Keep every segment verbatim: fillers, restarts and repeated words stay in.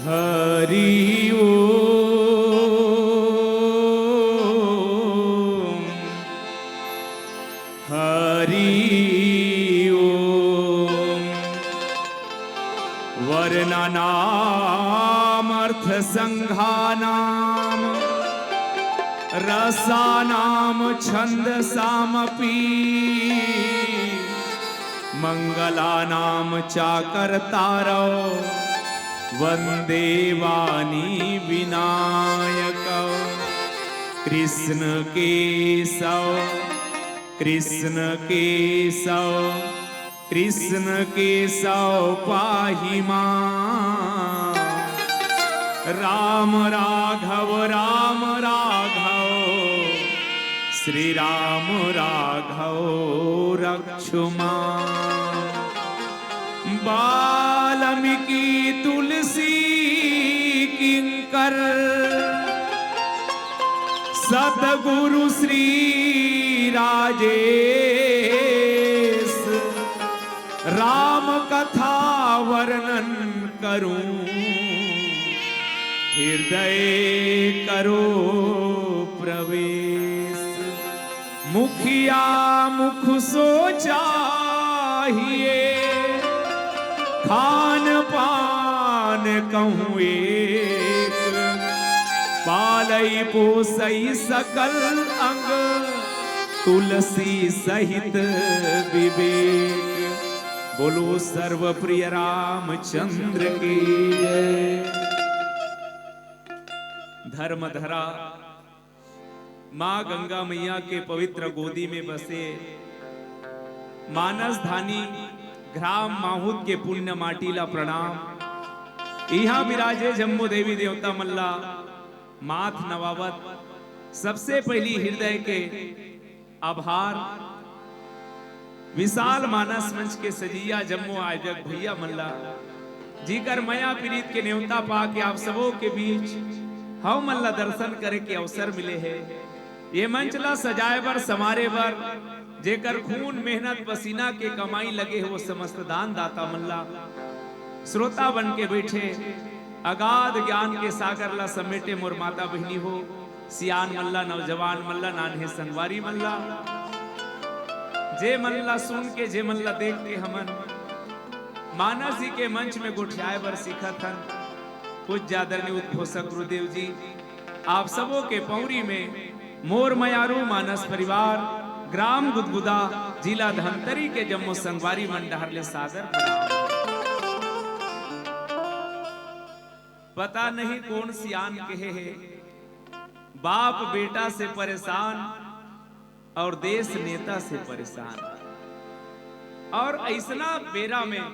हरि ओम। हरि ओम। वर्णानामर्थसंघानां रसानां छंदसामपि मंगलानां चाकर्तारौ वंदे वाणी विनायकौ। कृष्ण केशव, कृष्ण केशव, कृष्ण केशव पाहि मां। राम राघव, राम राघव, श्री राम राघव रक्ष मां। वाल्मीकि तुलसी किंकर सतगुरु श्री राजेश, राम कथा वर्णन करूं, हृदय करो प्रवेश। मुखिया मुख सो चाहिए, खान पान कहूँ एक, पालई पोसई सकल अंग, तुलसी सहित विवेक। बोलो सर्वप्रिय रामचंद्र की जय। धर्म धरा माँ गंगा मैया के पवित्र गोदी में बसे मानस धानी ग्राम माहुत के पुण्य माटी ला प्रणाम। इहाँ विराजे जम्मो देवी देवता मन ला माथ नवावत सबसे पहिली हृदय के आभार। विशाल मानस मंच के सजिया जम्मो आयोजक भैया मन ला, जिकर मया पीरित के नेवता पाके आप सबो के बीच हमन ला दर्शन करे के अवसर मिले हे। ये मंच ला सजाए बर, संवारे बर, जेकर खून, मेहनत, पसीना के कमाई लगे हे, वो समस्त दान दाता मन ला, श्रोता बन के बैठे, अगाध ज्ञान के सागर ला समेटे मोर माता बहिनी हो, सियान मन ला, नौजवान मन ला, नान्हे संगवारी मन ला, जे मन ला सुन के, जे मन ला देख के हमन मानस जी के मंच में गोठियाए बर सीखत हन। पूज्य आदरणीय उद्घोषक गुरुदेव जी, आप सबो के पौरी में मोर मयारू मानस परिवार, ग्राम गुदगुदा, जिला धमतरी के जम्मो संगवारी मन डहर ले सादर प्रणाम। पता नहीं कोन सियान कहे हे, बाप बेटा से परेशान और देश नेता से परेशान। और अइसना बेरा में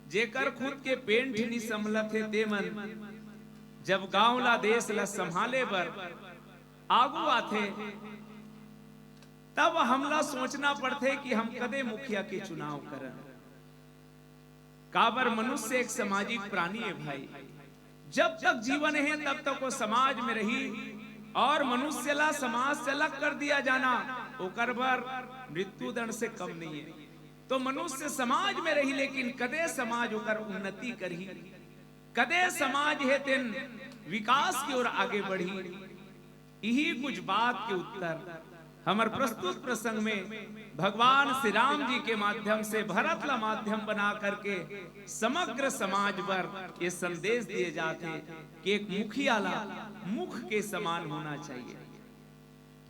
जेकर खुद के पेंट नी संभलत हे, ते मन जब गांव ला, देश ला संभाले बर आगू आथे, तब हमला सोचना पड़थे कि हम कदे मुखिया के चुनाव करन। काबर मनुष्य एक सामाजिक प्राणी हे भाई। जब तक जीवन हे तब तक वो समाज में रही, और मनुष्य ला समाज से अलग कर दिया जाना ओकर बर मृत्युदंड से कम नहीं हे। तो मनुष्य समाज में रही, लेकिन कदे समाज ओकर उन्नति करही, कदे समाज हे तेन विकास की ओर आगे बढ़ही। इही कुछ बात के उत्तर हमर प्रस्तुत प्रसंग में भगवान श्री राम जी के माध्यम से भरत ला माध्यम बना करके समग्र समाज बर ये संदेश दिए जाथे कि एक मुखिया ला मुख के समान होना चाहिए।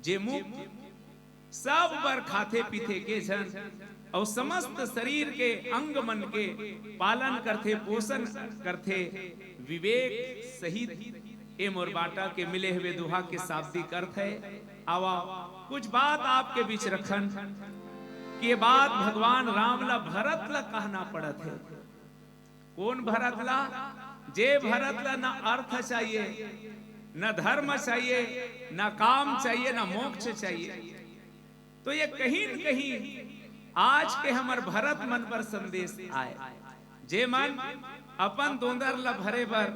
जे मुख सब बर खाथे पीथे के झन, अउ समस्त शरीर के अंग मन के पालन करथे, पोषण करथे, विवेक सहित ए मोर बाटा के मिले हुए दोहा के शाब्दिक अर्थ हे। आवा, कुछ बात आपके बीच रखन कि ये बात भगवान राम ला, भरत ला कहना पड़त हे। कोन भरत ला? जे भरत ला ना अर्थ चाहिए, ना धर्म चाहिए, ना काम चाहिए, ना मोक्ष चाहिए। तो ये कहीं न कहीं आज के हमर भरत मन बर संदेश आय, जे मन अपन दोंदर ला भरे बर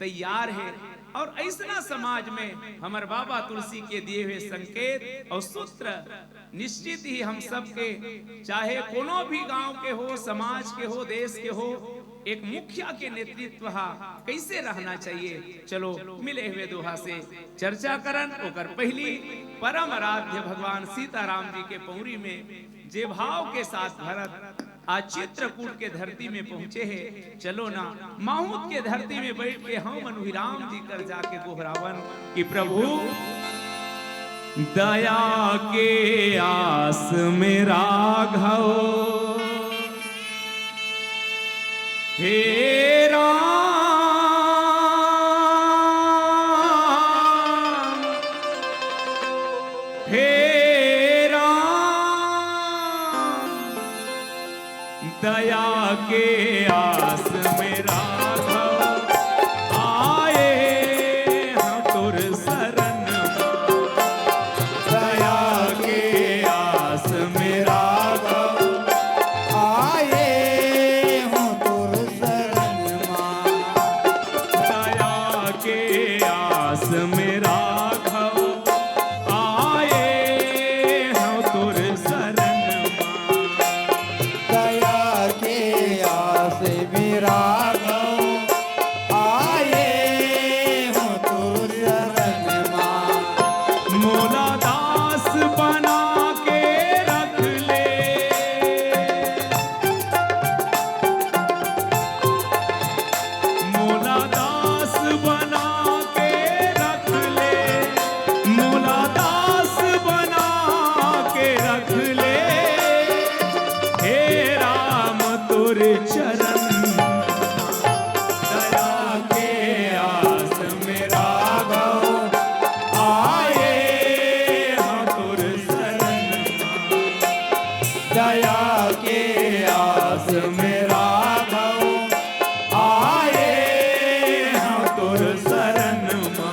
तैयार हे। और अइसना समाज में हमर बाबा तुलसी के दिए हुए संकेत और सूत्र निश्चित ही हम सबके, चाहे कोनो भी गांव के हो, समाज के हो, देश के हो, एक मुखिया के नेतृत्व हा कैसे रहना चाहिए। चलो मिले हुए दोहा से चर्चा करन। ओकर पहली परम आराध्य भगवान सीताराम जी के पौरी में जे भाव के साथ भरत आज चित्रकूट के धरती में पहुंचे हे, चलो ना माहुत के धरती में बैठ के हम मनुही राम जी कर जाके गोहरावन कि प्रभु दया के आस में राघव, हे राम, हे राम, दया के आस में राघव, आए हम तोर शरण। दया के आस में राघव, आए हम तोर शरण मा। दया के आस में राघव, आए हम तोर शरण मा। दया के आस में राघव, आए हम तोर शरण मा। मोला दास बना के रख ले, मोला दास बना के रख ले, मोला दास बना के रख ले, हे राम तोर चरण। दया के आस में राघव, आए हम तोर शरण। दया के आस में राघव, आए हम तोर शरण मा।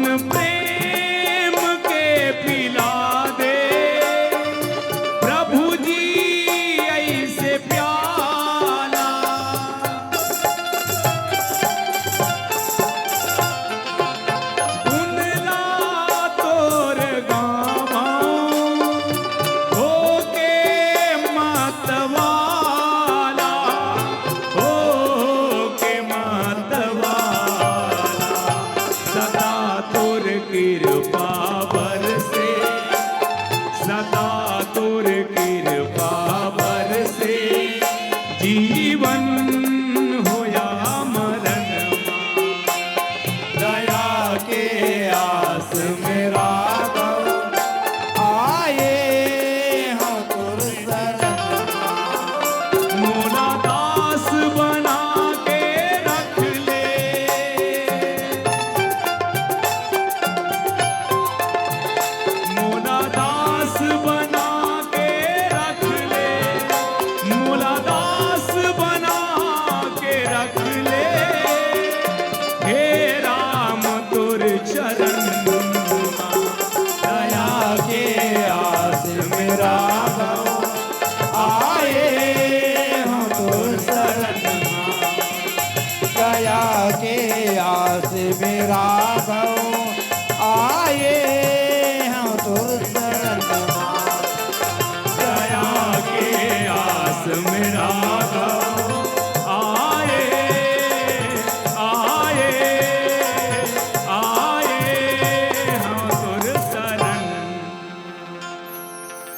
प्रेम के पिला दे प्रभु जी ऐसे प्याला। गुन ला तोर गावा होके मतवाला, होके मतवाला। सदा तोर कृपा बरसे, सदा तोर कृपा बरसे, जीवन होया मरण मा। दया के आस में राघव आए हम तोर शरण मा। मोला दास बना के रख ले, मोला दास बना के रख ले, मोला दास बना के रख ले। हे राम तोर चरण मा, दया के आस में राघव आए हम तोर शरण मा। दया के आस में राघव आए हम तोर शरण मा। दया के आस में राघव आए, आए, आए हम तोर शरण।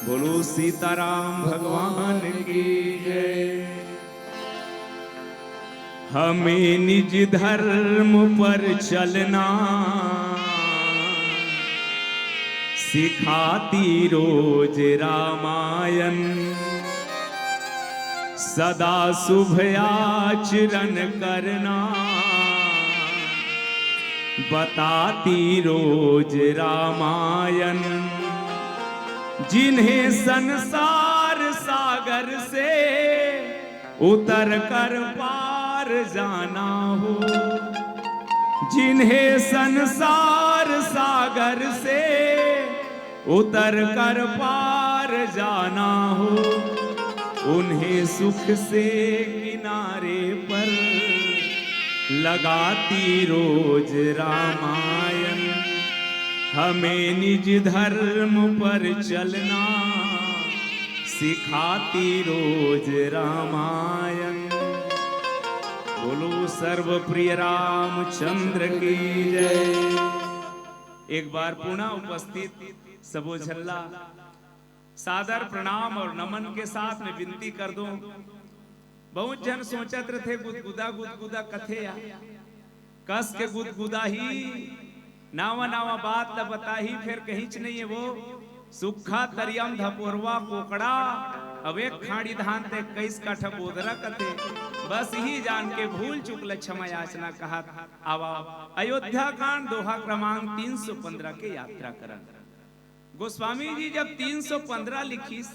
बोलो सीताराम भगवान की जय। हमें निज धर्म पर चलना सिखाती रोज रामायण, सदा शुभ आचरण करना बताती रोज रामायण। जिन्हें संसार सागर से उतर कर पार जाना हो, जिन्हें संसार सागर से उतर कर पार जाना हो, उन्हें सुख से किनारे पर लगाती रोज रामायण। हमें निज धर्म पर चलना सिखाती रोज रामायण। बोलो सर्वप्रिय रामचंद्र की जय। एक बार पुनः उपस्थित सबो झन ला सादर प्रणाम और नमन के साथ में विनती कर दो। बहुत झन सोचत रथे, "गुदगुदा गुदगुदा कथे या, कस के गुदगुदा ही, नावा नावा बात ल बताही, फेर कहींच नहीं है वो। सुक्खा तरियम धपोरवा कोकड़ा, अब एक खाड़ी धान ते इक्कीस काठा बोदरा कथे।" बस यही जान के भूल चूक ल क्षमा याचना कहत आवा। अयोध्या कांड दोहा क्रमांक तीन सौ पंद्रह के यात्रा करन। गोस्वामी जी जब तीन सौ पंद्रह लिखिस,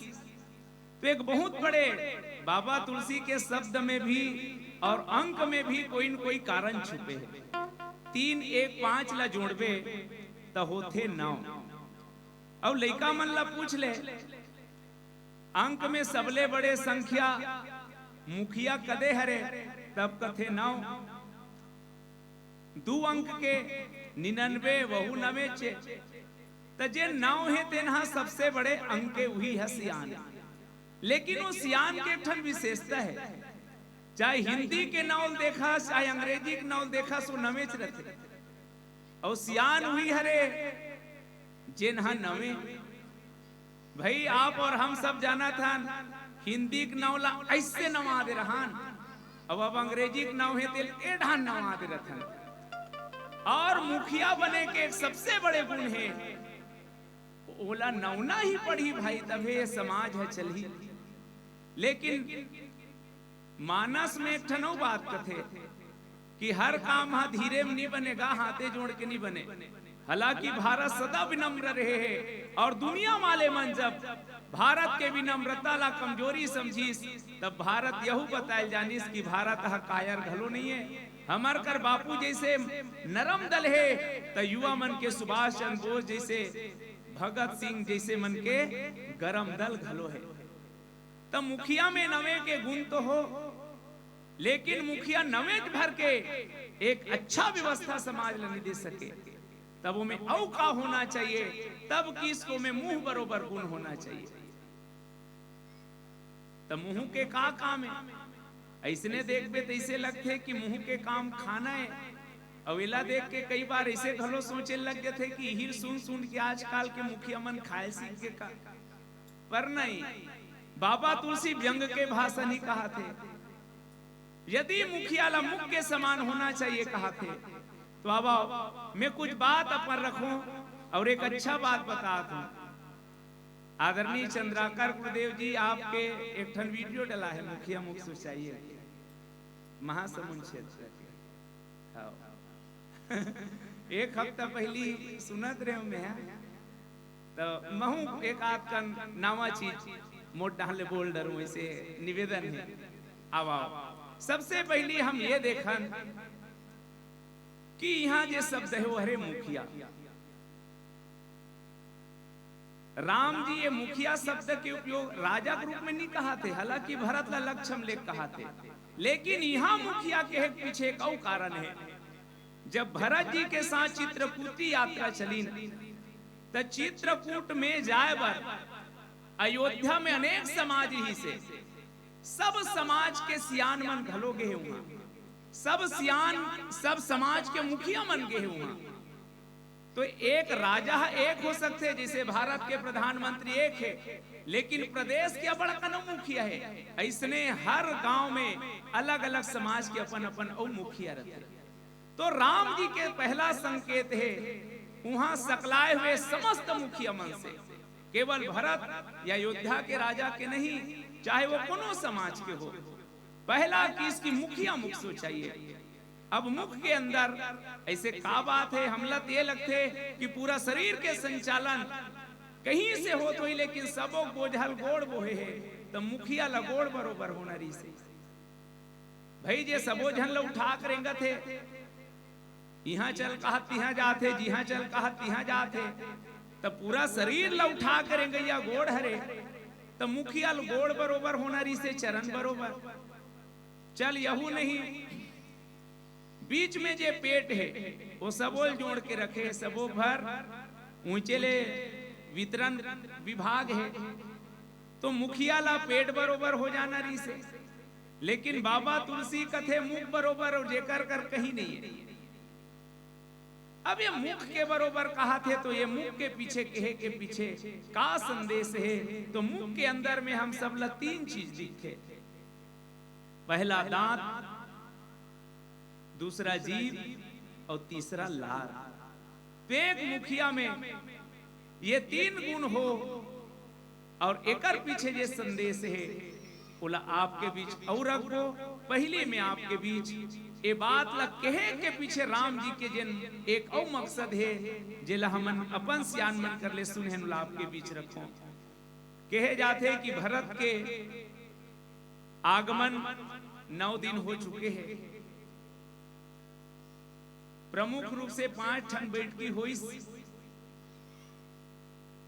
तो एक बहुत बड़े बाबा तुलसी के शब्द में भी और अंक में भी कोई न कोई कारण छुपे हे। तीन एक पांच ला जोड़बे, त होथे नौ। अउ लइका मन ला पूछ ले, अंक में सबले बड़े संख्या मुखिया कदे हरे, तब कथे नौ। दू अंक के निन्यानवे, वहू नवेचे। त जे नौ हे, तेन ह सबसे बड़े अंक के, उही ह सियान। लेकिन वो सियान के एक ठन विशेषता हे, चाहे हिंदी के नौ ल देखस, चाहे अंग्रेजी के नौ ल देखस, वो नवेच रथे। अउ सियान उही हरे, जेन ह नवे। भाई, आप और हम सब जानत हन, हिंदी के नौ ला ऐसे नवा दे रहन, अब, अब अंग्रेजी के नौ हे, तेल ए ढान नवा दे रहन। और मुखिया बने के एक सबसे बड़े गुण हे, ओला नवना ही पड़ही भाई, तभे ये समाज ह चलही। लेकिन मानस में एक ठन अउ बात कथे कि हर काम ह धीरे में नी बने गा, हाथे जोड़ के नी बने। हालांकि भारत सदा विनम्र रहे हे, और दुनिया वाले मन जब भारत के विनम्रता ला कमजोरी समझिस, तब भारत यहू बतायल जानिस कि भारत ह कायर घलो नइये, हमर कर बापू जइसे नरम दल हे, त युवा मन के सुभाष चंद्र बोस जइसे, भगत सिंह जइसे मन के गरम दल घलो हे। त मुखिया में नवे के गुण तो हो, लेकिन मुखिया नवेच भर के एक अच्छा व्यवस्था समाज ल नइ दे सके, तब ओमे अउ का होना चाहिए? तब किसको में मुंह बरोबर गुण होना चाहिए। त मुंह के का काम हे? अइसने देखबे तइसे लगथे कि मुंह के काम खाना हे। अउ एला देख के कई बार अइसे घलो सोचे लग जथे कि इही ल सुन सुन के आजकाल के मुखिया मन खाए सीख गे का। पर नहीं, बाबा तुलसी व्यंग के भाषा नइ कहाथे। यदि मुखिया ला मुख के समान होना चाहिए कहाथे, तो अब आओ, मैं कुछ बात अपन रखूं अउ एक अच्छा बात बतात हूं। आदरणीय चंद्राकर गुरुदेव जी, आपके एक ठन वीडियो डला हे मुखिया मुख सोचाइए, महासमुंद क्षेत्र के। हाँ। एक हफ्ता पहिली सुनत रहेंव मैं, त महूं एक आध कन नवा चीज मोर डहर ले बोल डरूं, अइसे निवेदन हे। आवा, सबसे पहिली हम ये देखन कि इहां जे शब्द हे, वो हरे मुखिया। राम जी ये मुखिया शब्द के उपयोग राजा के रूप में नइ कहाथे, हालांकि भरत ला लक्षम लेके कहाथे, लेकिन इहां मुखिया कहे के पीछे एक अउ कारण हे। जब भरत जी के साथ चित्रकूट यात्रा चलिन, त चित्रकूट में जाए बर अयोध्या में अनेक समाज रिहिसे, सब समाज के सियान मन घलो गे हे उहां, सब सियान, सब समाज के मुखिया मन गे हे उहां। तो एक राजा ह एक हो सकथे, जइसे भारत के प्रधानमंत्री एक हे, लेकिन प्रदेश के अब्बड़ कन मुखिया हे। अइसने हर गांव में अलग-अलग समाज के अपन-अपन अउ मुखिया रथे। तो राम जी के पहला संकेत हे, उहां सकलाए हुए समस्त मुखिया मन से, केवल भरत या अयोध्या के राजा के नहीं, चाहे वो कोनो समाज के हो, पहला चीज कि मुखिया मुख सोचाइए। अब मुख के अंदर अइसे का बात हे, हमला त ये लगथे कि पूरा शरीर के संचालन कहीं से होत होही, लेकिन सबो बोझल गोड़ बोहे हे, त मुखिया ला गोड़ बरोबर होना रिहिसे। भई, जे सबो झन ला उठा के रेंगत हे, इहां चल कहत तिहां जात हे, जिहां चल कहत तिहां जात हे, त पूरा शरीर ला उठा के रेंगइया गोड़ हरे, त मुखिया ल गोड़ बरोबर होना रिहिसे, चरण बरोबर। चल यहू नहीं, बीच में जे पेट हे, वो सबो ल जोड़ के रखे, सबो भर ऊंचे ले वितरण विभाग हे, तो मुखिया ला पेट बरोबर हो जाना रिहिसे। लेकिन बाबा तुलसी कथे मुख बरोबर, अउ जेकर कर कहीं नहीं हे। अब ये मुख के बरोबर कहाथे, तो ये मुख के पीछे, कहे के पीछे का संदेश हे? तो मुख के अंदर में हम सब ला तीन चीज दिखथे। पहला दांत, दूसरा जीभ अउ तीसरा लार। तो एक मुखिया में ये तीन गुण हो अउ एकर पीछे जे संदेश हे, ओला आपके बीच अउ रखबो। पहिली में आपके बीच ए बात ला कहे के पीछे राम जी के जेन एक अउ मकसद हे, जेला हमन अपन सियान मन कर ले सुने हन, ओला आपके बीच रखों। कहे जाथे कि भरत के आगमन नौ दिन हो चुके हे। प्रमुख रूप से पांच ठन बैठकी होइस।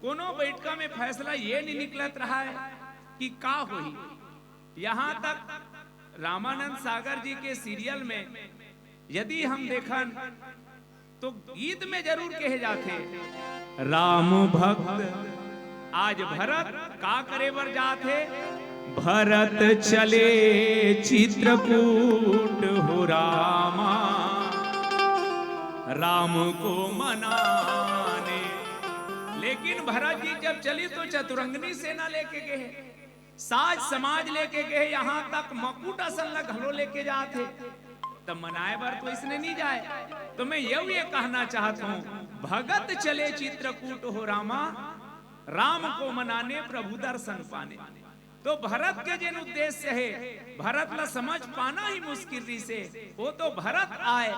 कोनो बैठका में फैसला ये नहीं निकलत रहा है कि का होही। यहां तक रामानंद सागर जी के सीरियल में यदि हम देखन, तो गीत में जरूर कहे जाथे, राम भक्त आज भरत का करे बर जात हे? भरत चले चित्रकूट हो रामा, राम को मनाने। लेकिन भरत जी जब चली तो चतुरंगनी सेना लेके गए, साज समाज लेके गए, यहां तक मकुट असन ल घलो लेके जात हे। त मनाए बर तो इसने नहीं जाए। तो मैं यहू ये कहना चाहत हूं, भगत चले चित्रकूट हो रामा, राम को मनाने प्रभु दर्शन पाने। तो भरत के जेन उद्देश्य हे, भरत ला समझ पाना ही मुश्किल रिहिसे, वो तो भरत आए,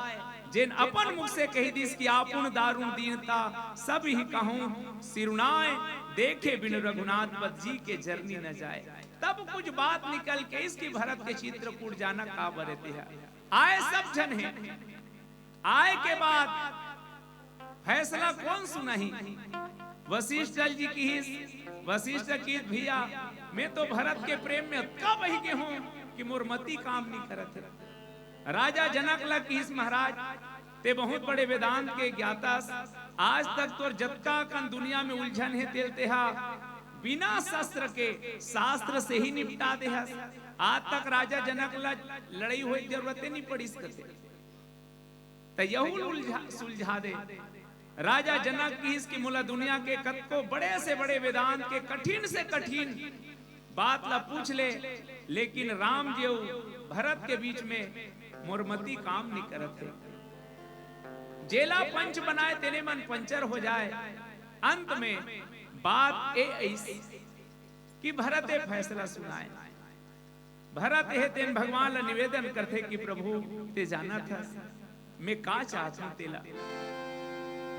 जेन अपन मुख से कहि दिस कि आपुन दारुण दीनता सब ही कहूं सिरुनाए, देखे बिनु रघुनाथ पद जी के जरनी न जाए। तब कुछ बात निकल के इसकी भरत के चित्रकूट जाना का बरे तेहा। आए सब झन हे, आए के बाद फैसला कोन सुनाही? वशिष्ठ जी किहिस, वशिष्ठ किहिस, "भैया, मैं तो भरत के प्रेम में अतका बहि गे हूं कि मोर मति काम नइ करत हे।" राजा जनक ला किहिस, "महाराज, तें बहुत बड़े वेदांत के ज्ञाता अस, आज तक तोर जतका कन दुनिया में उलझन हे तेला तेहा बिना शस्त्र के, शास्त्र से ही निपटा दे हस। आज तक राजा जनक ला लड़ई होय के जरूरत नइ पड़िस," कथे। त यहू ल उलझा, सुलझा दे। राजा जनक किहिस कि मोला दुनिया के कतको बड़े से बड़े वेदांत के कठिन से कठिन बात ला पूछ ले, लेकिन राम जेऊ भरत के बीच में मोर मति काम नइ करत हे। जेला पंच बनाए तेने मन पंचर हो जाए। अंत में बात ए अइस कि भरत ए फैसला सुनाए। भरत हे तेन भगवान ला निवेदन करथे कि प्रभु, तें जानत हस, मैं का चाहत हूं तेला।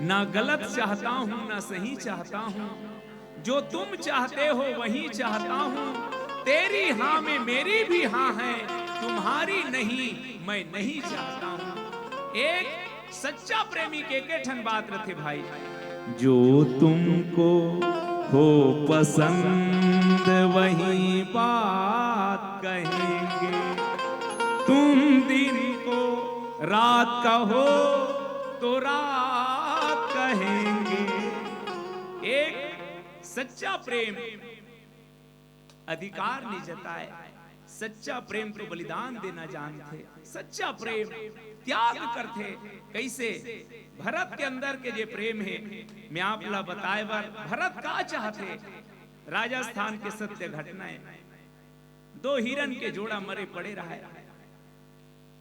ना गलत चाहता हूं, ना सही चाहता हूं, जो तुम चाहते हो वही चाहता हूं। तेरी हां में मेरी भी हां है, तुम्हारी नहीं मैं नहीं चाहता हूं। एक सच्चा प्रेमी के एके ठन बात रथे भाई, जो तुमको हो पसंद वही बात कहेंगे, तुम दिन को रात कहो तो रात कहेंगे। एक सच्चा प्रेम अधिकार नइ जताए। सच्चा प्रेम तो बलिदान देना जानथे, सच्चा प्रेम त्याग करथे। कइसे? भरत के अंदर के जे प्रेम हे, मैं आप ला बताए बर, भरत का चाहथे। राजस्थान के सत्य घटना हे, दो हिरन के जोड़ा मरे पड़े रहय।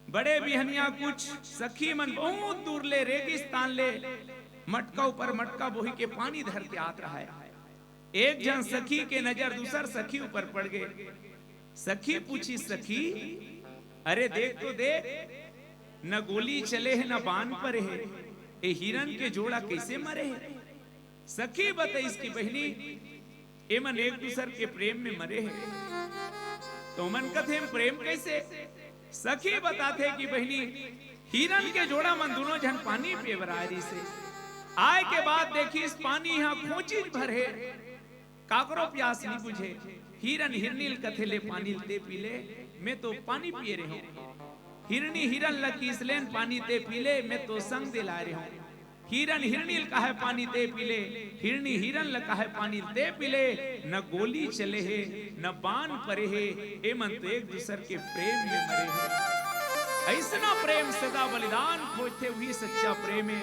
बड़े बिहनिया कुछ सखी मन बहुत दूर ले, रेगिस्तान ले मटका ऊपर मटका बोही के पानी धर के आत रहय। एक झन सखी के नजर दूसर सखी ऊपर पड़ गे। सखी पूछिस, "सखी, अरे देख तो देख, न गोली चले हे, न बान परे हे, ए हिरन के जोड़ा कइसे मरे हे?" सखी बतइस कि बहिनी, एमन एक दूसर के प्रेम में मरे हे। त ओमन कथे, "प्रेम कइसे?" सखी बताथे कि बहिनी, हिरन के जोड़ा मन दूनों झन पानी पिए बर आए रिहिसे। आए के बाद देखिस, पानी इहां खोचिच भर हे, काकरो प्यास नइ बुझे। हिरन हिरनी ल कथे, "ले पानी ल तें पी ले, मैं तो पानी पिए रेहेंव।" हिरनी हिरन ल किहिस, "ले न पानी तें पी ले, मैं तो संग दे ल आए रेहेंव।" हिरन हिरनी ल कहय, "पानी तें पी ले।" हिरनी हिरन ल कहय, "पानी तें पी ले।" न गोली चले हे, न बान परे हे, एमन तो एक दूसर के प्रेम में मरे हे। अइसना प्रेम सदा बलिदान खोजथे, उही सच्चा प्रेम हे।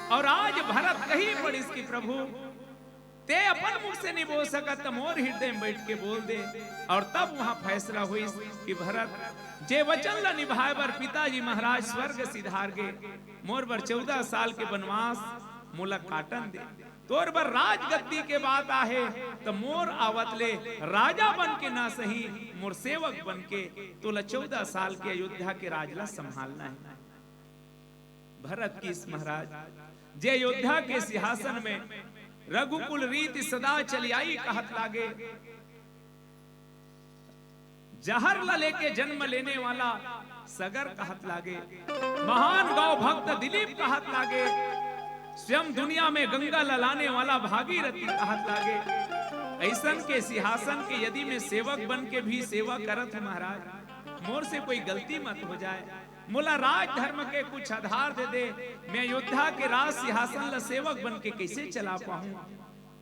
अउ आज भरत कहि पड़िस कि प्रभु, तें अपन मुख से नइ बोल सकत, त मोर हिरदय में बइठ के बोल दे। अउ तब उहां फैसला होइस कि भरत, जे वचन ला निभाए बर पिताजी महाराज स्वर्ग सिधार गे, मोर बर चौदह साल के बनवास मोला काटन दे। तोर बर राजगद्दी के बात आहे, त मोर आवत ले राजा बन के ना सही, मोर सेवक बन के तोला चौदह साल के अयोध्या के राज ला संभालना हे। भरत किहिस, महाराज, जे अयोध्या के सिंहासन में रघुकुल रीति सदा चली आई कहत लागे, जहर ला लेके जन्म लेने वाला सगर कहत लागे, महान गौ भक्त दिलीप कहत लागे, स्वयं दुनिया में गंगा ला लाने वाला भागीरथी कहत लागे। अइसन के सिंहासन के यदि मैं सेवक बन के भी सेवा करत हूं महाराज, मोर से कोई गलती मत हो जाए, मोला राजधर्म के कुछ आधार दे दे, मैं अयोध्या के राज सिंहासन ला सेवक बन के कइसे चला पाहूं?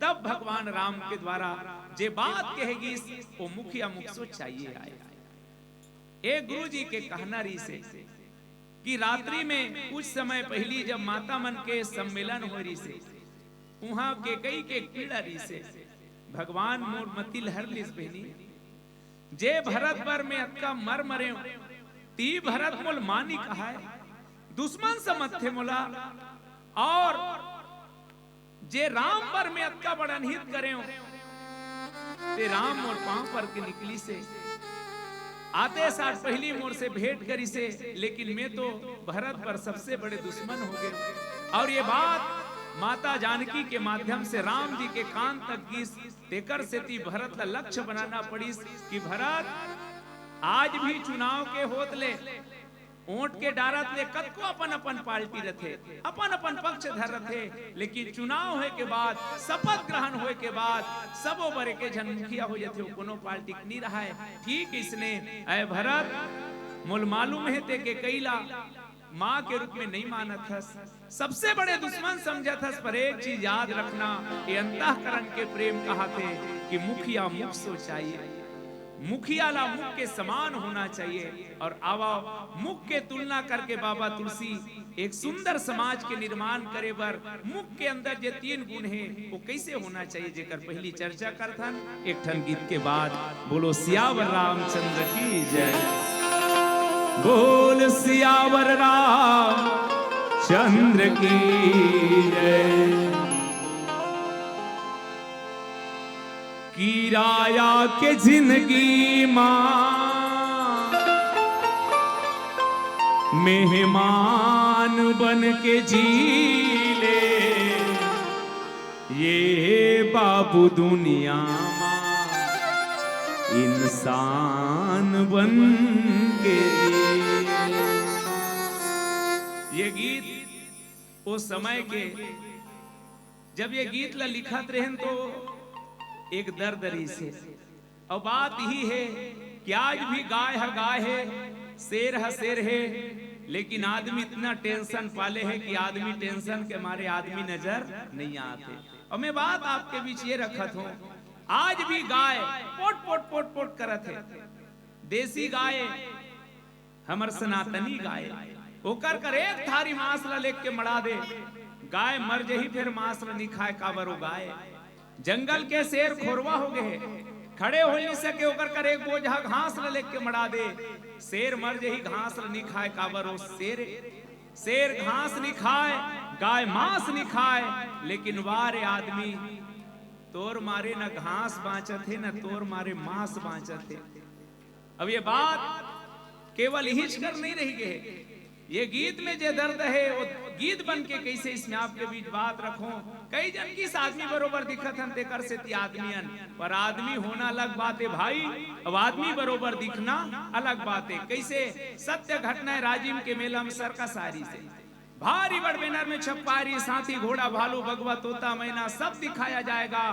तब भगवान राम के द्वारा जे बात कहे गिस, वो मुखिया मुख से चाहिए आए। ए गुरुजी के कहना रिहिसे कि रात्रि में कुछ समय पहिली जब माता मन के सम्मेलन होय रिहिसे, उहां केकई के पीड़ा रिहिसे, भगवान मोर मति ल हर लिस बहिनी। जे भरत बर मैं अतका मर मरेंव, ती भरत मोल मां नी कहय, दुश्मन समझथे मोला। अउ जे राम बर मैं अतका बड़ अनहित करेंव, ते राम मोर पांव पर के निकलिसे। आते साठ पहिली मोर से भेंट करिसे, लेकिन मैं तो भरत बर सबसे बड़े दुश्मन हो गेंव। अउ ये बात माता जानकी के माध्यम से राम जी के कान तक गिस, तेकर सेती भरत ला लक्ष्य बनाना पड़िस कि भरत, आज भी चुनाव के होत ले वोट के डारत ले कतको अपन अपन पार्टी रथे, अपन अपन पक्ष धर रथे, लेकिन चुनाव होए के बाद, शपथ ग्रहण होए के बाद सबो बर एके झन मुखिया हो जथे, वो कोनो पार्टी के नी रहय। ठीक इसने, ऐ भरत, मोल मालूम हे ते के कइला माँ के रूप में नहीं मानत हस, सबसे बड़े दुश्मन समझत हस, पर एक चीज याद रखना, ये अंतःकरण के प्रेम कहाथे कि मुखिया मुख सो चाहिए, मुखिया ला मुख के समान होना चाहिए। और आवा, मुख के तुलना करके बाबा तुलसी एक सुंदर समाज के निर्माण करे बर मुख के अंदर जे तीन गुण हे, वो कैसे होना चाहिए, जेकर पहली चर्चा करथन एक ठन गीत के बाद। बोलो सियावर रामचंद्र की जय, बोल सियावर रामचंद्र की जय। किराया के जिंदगी मा मेहमान बन के जी ले, ये बाबू दुनिया मा इंसान बन के जी। ये गीत ओ समय के, जब ये गीत ला लिखत रहेन तो एक दर्द रहिस हे। अउ बात यही हे कि आज भी गाय ह गाय हे, शेर ह शेर हे, लेकिन आदमी इतना टेंशन पाले हे कि आदमी टेंशन के मारे आदमी नजर नहीं आते। और मैं बात आपके बीच ये रखत हूँ, आज भी गाय पोट पोट पोट पोट करत हे। देसी गाय, हमर सनातनी गाय, ओकर कर एक थारी मांस ला लेके मड़ा दे, गाय मर जही, फिर मांस ला नी खाए, काबर ओ गाय। जंगल के शेर खोरवा हो गए हे, खड़े हो नहीं सके, ओकर कर एक बोझा घास ला लेके मड़ा दे, शेर मर जही, घास ला नी खाए, काबर ओ शेर, शेर घास नी खाए, गाय मांस नी खाए, लेकिन वारे आदमी, तोर मारे न घास बांचत हे, न तोर मारे मांस बांचत हे। अब ये बात केवल इहीच कर नहीं रही गे हे। ये गीत में जे दर्द हे, वो गीत बन के कैसे इसमें आपके बीच बात रखों। कई जन किस आदमी बरोबर दिखत हन, तेकर सेती आदमी हन, पर आदमी होना अलग बात हे भाई, अब आदमी बरोबर दिखना अलग बात हे। कैसे सत्य घटना हे, राजिम के मेला में सर्कस आरिस हे, भारी बड़ बैनर में छपवारी, हाथी घोड़ा भालू बघवा तोता मैना सब दिखाया जाएगा,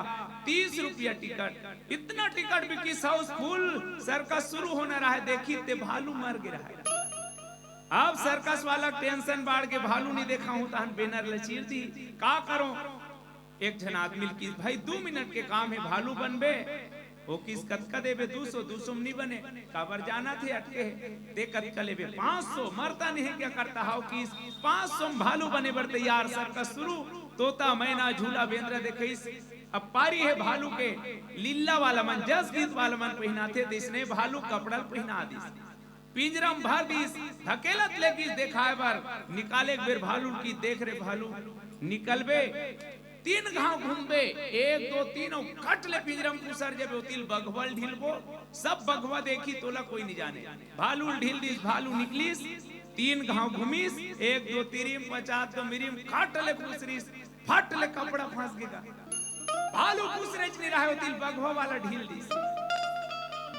तीस रुपया टिकट। इतना टिकट बिकिस हाउसफुल, सर्कस शुरू होना रहे, देखी ते भालू मर गे रहे। अब सर्कस वाला टेंशन बाढ़ के भालू नहीं देखा हूं, तहन बैनर ल चीर दी, का करो? एक झन आदमी ल किस, "भाई, दू मिनट के काम हे, भालू बनबे?" ओ किस, "कतका देबे?" "दू सौ।" "दू सौ में नी बने।" "काबर जानत हे अटके हे?" "ते कतका लेबे?" "पाँच सौ।" "मरता नहीं हे क्या करता हाव?" किस, "पाँच सौ में भालू बने बर तैयार।" सर्कस शुरू, तोता मैना झूला बेंदरा देखइस। अब पारी हे भालू के, लीला वाला मन, जस गीत वाला मन पहिनाथे, तइसने भालू कपड़ा ल पहिना दिस। पिंजरा म भर दिस, धकेलत ले गिस देखाय बर, निकाले के बेर भालू ल किस, "देख रे भालू, निकलबे, तीन घांव घूमबे, एक, दो, तीन, अउ कट ले पिंजरा म खुसर जबे, ओती ले बघवा ल ढीलबो, सब बघवा देखही, तोला कोई नी जाने।" भालू ल ढील दिस, भालू निकलिस, तीन घांव घूमिस, एक, दो, तिरिम, पचास, दो मिरिम, कट ले खुसरिस, फट ले कपड़ा फंस गे गा। भालू खुसरेच नी रहे, ओती ले बघवा वाला ढील दिस।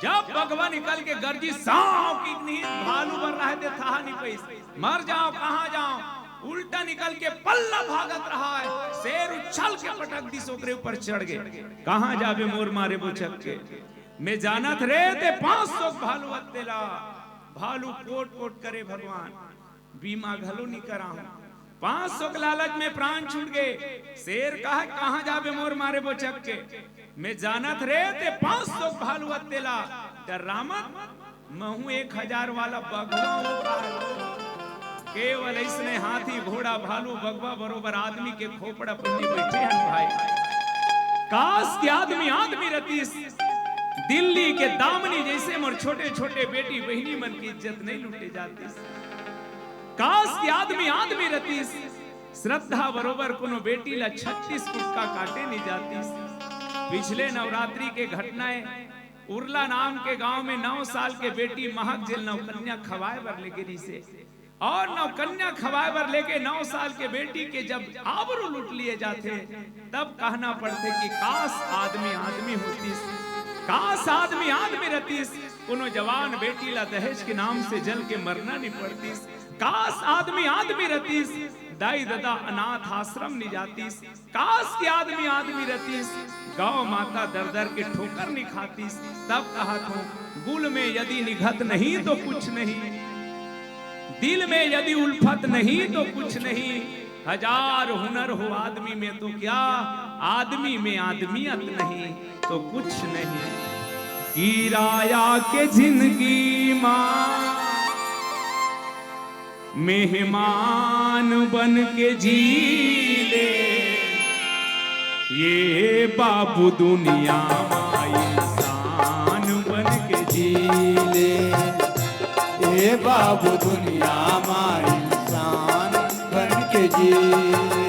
जब बघवा निकल के गरजिस, "सांव" किहिस, भालू बर रहे ते थाह नी पइस, "मर जांव, कहां जांव?" उल्टा निकल के पल्ला भागत रहे, शेर उछल के पटक दिस, ओकरे ऊपर चढ़ गे। "कहां जाबे मोर मारे बोचक के? मैं जानत रे ते पांच सौ भालू अत्ते ला।" भालू कोट कोट करे, "भगवान, बीमा घलो नी कराहूं, पांच सौ के लालच में प्राण छूट गे।" शेर कहे, "कहां जाबे मोर मारे बोचक के? मैं जानत रे ते पांच सौ भालू अत्ते ला, डर्रा मत, महूं एक हजार वाला बघवा हूं।" केवल अइसने हाथी, घोड़ा, भालू, बघवा बरोबर आदमी के खोपड़ा पहिने बइठे हन भाई। काश कि आदमी आदमी रतिस, दिल्ली के दामिनी जइसे मोर छोटे छोटे बेटी बहिनी मन के इज्जत नहीं लूटे जातिस। काश कि आदमी आदमी रतिस, श्रद्धा बरोबर कोनो बेटी ला छत्तीस कुटका काटे नी जातिस। पिछले नवरात्रि के घटना हे, उरला नाम के गांव में नौ साल के बेटी महक जेल नवकन्या खवाए बर लेगे रिहिसे, अउ नवकन्या खवाए बर लेके नौ साल के बेटी के जब आबरू लूट लिए जाथे, तब कहना पड़थे कि काश आदमी आदमी होतिस, काश आदमी आदमी रतिस। कोनो जवान बेटी ला दहेज के नाम से जल के मरना नि पड़तिस। काश आदमी आदमी रहतिस, दाई ददा अनाथ आश्रम नि जातिस। काश के आदमी आदमी रहतिस, गौ माता दर दर के ठोकर नि खातिस। तब कहत हों, गुल में यदि निघत नहीं तो कुछ नहीं, दिल में यदि उल्फत नहीं तो कुछ नहीं। हजार हुनर हो आदमी में तो क्या, आदमी में आदमियत नहीं तो कुछ नहीं। किराया के जिंदगी मा मेहमान बन के जी ले, ये बाबू दुनिया मा इंसान बन के जी ले। ए बाबू दुनिया मा इंसान बन के जी ले।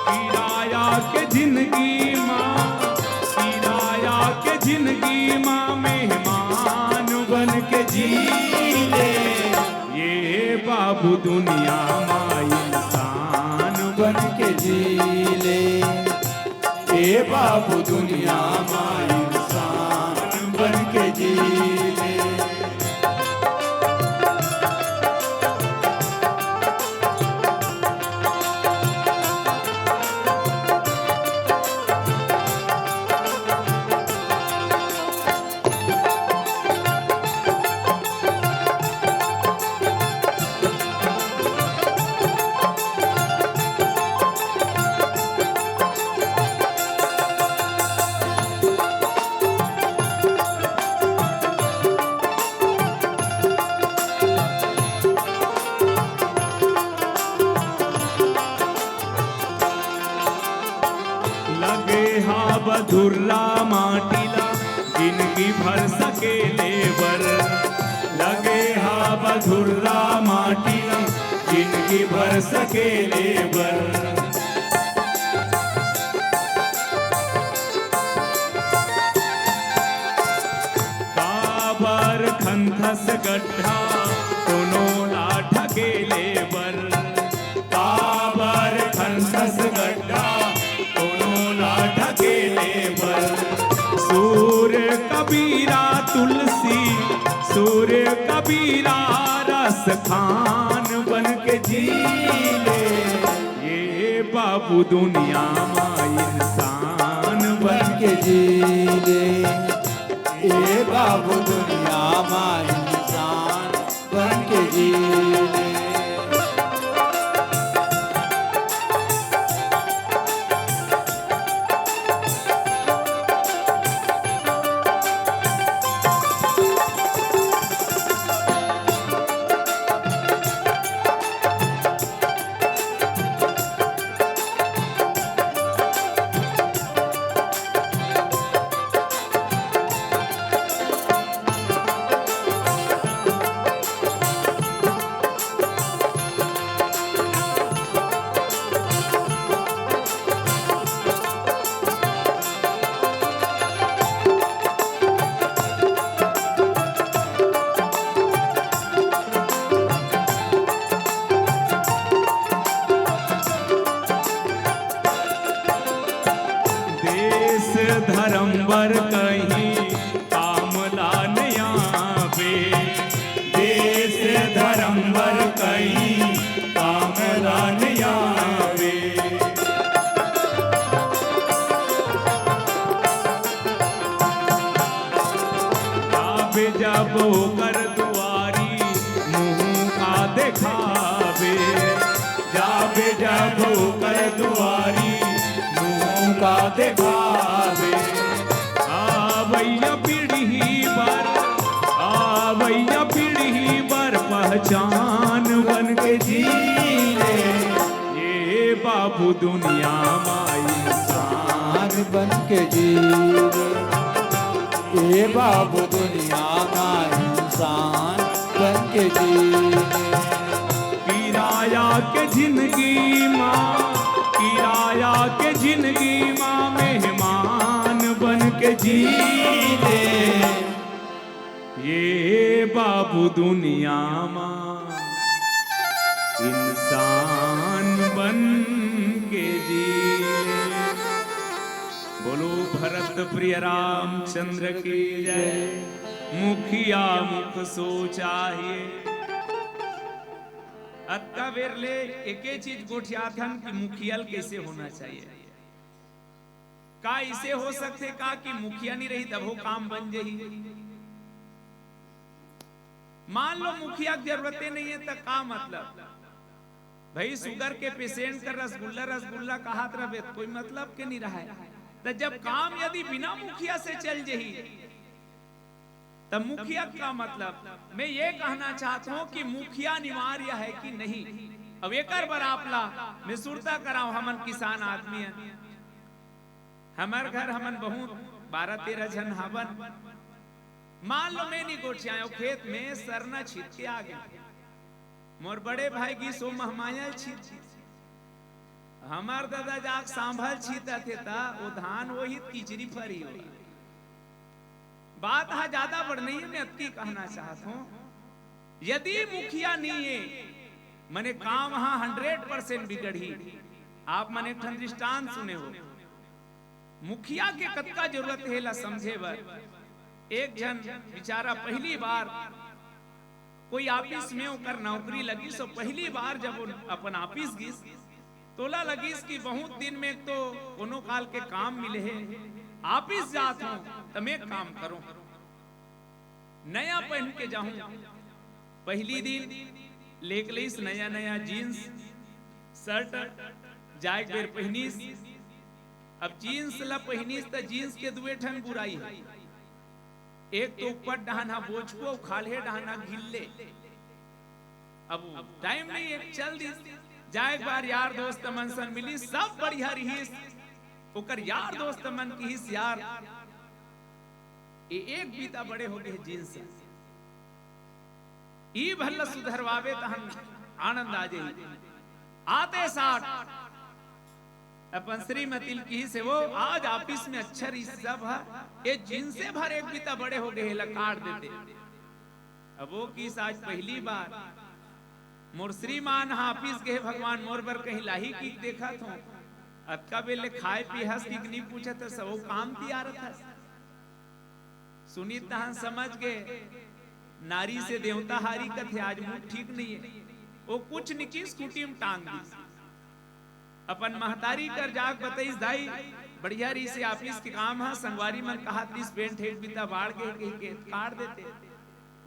किराया के जिंदगी मा, किराया के जिंदगी मा मेहमान बन के जी ले। ये बाबू दुनिया मा इंसान बन के जी ले। ए बाबू दुनिया मा इंसान बन के जी ले। लगे हाब धुर्रा माटी ला जिनगी भर सकेले बर। लगे हाब धुर्रा माटी ला जिनगी भर सकेले बर। काबर खंथस गड्ढा कोनो ला ढकेले बर। काबर खंथस गड्ढा कोनो ला ढकेले बर। सूर कबीरा तुलसी, सूर कबीरा रस खान बन के जी ले। ये बाबू दुनिया मा इंसान बन के जी ले। ए बाबू दुनिया मा इंसान बन के जी ले। देश धर्म बर कहीं काम ला नइ आवे। देश धर्म बर कहीं काम ला नइ आवे। जाबे जब ओकर दुआरी मुंह का देखावे। जाबे जब ओकर दुआरी मुंह का देखावे। आवइया पीढ़ी बर, आवइया पीढ़ी बर पहचान बन के जी ले। ये बाबू दुनिया मा इंसान बन के जी ले। ए बाबू दुनिया मा इंसान बन के जी ले। किराया के जिंदगी मा, किराया के जिंदगी मा मेहमान बन के जी ले। ये बाबू दुनिया मा इंसान बन के जी ले। बोलो भरत प्रिय रामचंद्र की जय। मुखिया मुख सोचा हे। अतका बेर ले एके चीज गोठियाथन कि मुखिया ल कइसे होना चाहिए। का इसे हो सकथे का कि मुखिया नहीं रही तभो काम बन जही? मान लो मुखिया के जरूरते नहीं है त का मतलब? भाई, शुगर के पेशेंट का रसगुल्ला रसगुल्ला कहत रहबे त कोई मतलब के नहीं रहे। त जब काम यदि बिना मुखिया से चल जही त मुखिया का मतलब? मैं ये कहना चाहत हूँ कि मुखिया अनिवार्य है कि नहीं। अब एकर बर आप ला मैं सुरता कराऊं, हमन किसान आदमी हन, हमर घर हमन बहुत बारह तेरह झन हवन। मान लो मैं नहीं गोठियायो, खेत में सरना छीत के आ गए, मोर बड़े भाई गिस ओ महमायल छीत, हमर ददा जाके सांभल छीतथे त ओ धान वही किचरी फरी हो। बात हा ज्यादा बड़ नहीं है, मैं अतकी कहना चाहत हूँ, यदि मुखिया नहीं है, मने काम हा हंड्रेड परसेंट बिगड़ही। आप मन एक ठन दृष्टांत सुने हो, मुखिया के कतका जरूरत हे ला समझे बर। एक झन बेचारा पहली बार कोई ऑफिस में ओकर नौकरी लगिस, अउ पहली बार जब वो अपन ऑफिस गिस, तोला लगिस कि बहुत दिन में एक तो कोनो काल के काम मिले हे, ऑफिस जात हूँ त मैं काम करूँ। नया पहन के जाहूं। पहली दिन लेके लइस नया नया जींस शर्ट, जाए के बेर पहनिस। अब जींस ला पहनिस त जींस के दुए ठन बुराई है, एक तो ऊपर डहान हा बोचको अउ खाल्हे डहान हा घिल्ले। अब टाइम नहीं है, चल दिस। जाए एक बार यार दोस्त मन सन मिलिस, सब बढ़िया रहिस। ओकर यार दोस्त मन किहिस, यार ये एक बीता बड़े हो गए जींस से, ई भर ल सुधरवाबे तहन आनंद आ जाई। आते साथ अपन श्रीमती ल किहिस हे, वो आज ऑफिस में अच्छा रही सब है, ये जींसे भर एक बीता बड़े हो गए, ला काट देते। अब वो किहिस आज पहली बार मोर श्रीमान हा ऑफिस गए, भगवान मोर बर कहीं लाही कि देखत हो, अतका बेर ले खाए पी हस कि नहीं पूछत हस, वो काम तियारत हस। सुनी तहन समझ गए, नारी से देवता हारी कथे, आज मूड ठीक नहीं है। वो कुछ निकिस, खूंटी म टांग दिस। अपन महतारी कर जाके बतइस, दाई, बढ़िया रहिस हे ऑफिस के काम हा, संगवारी मन कहत रहिस पेंट एक बीता बाढ़ गे कहि के काट देते।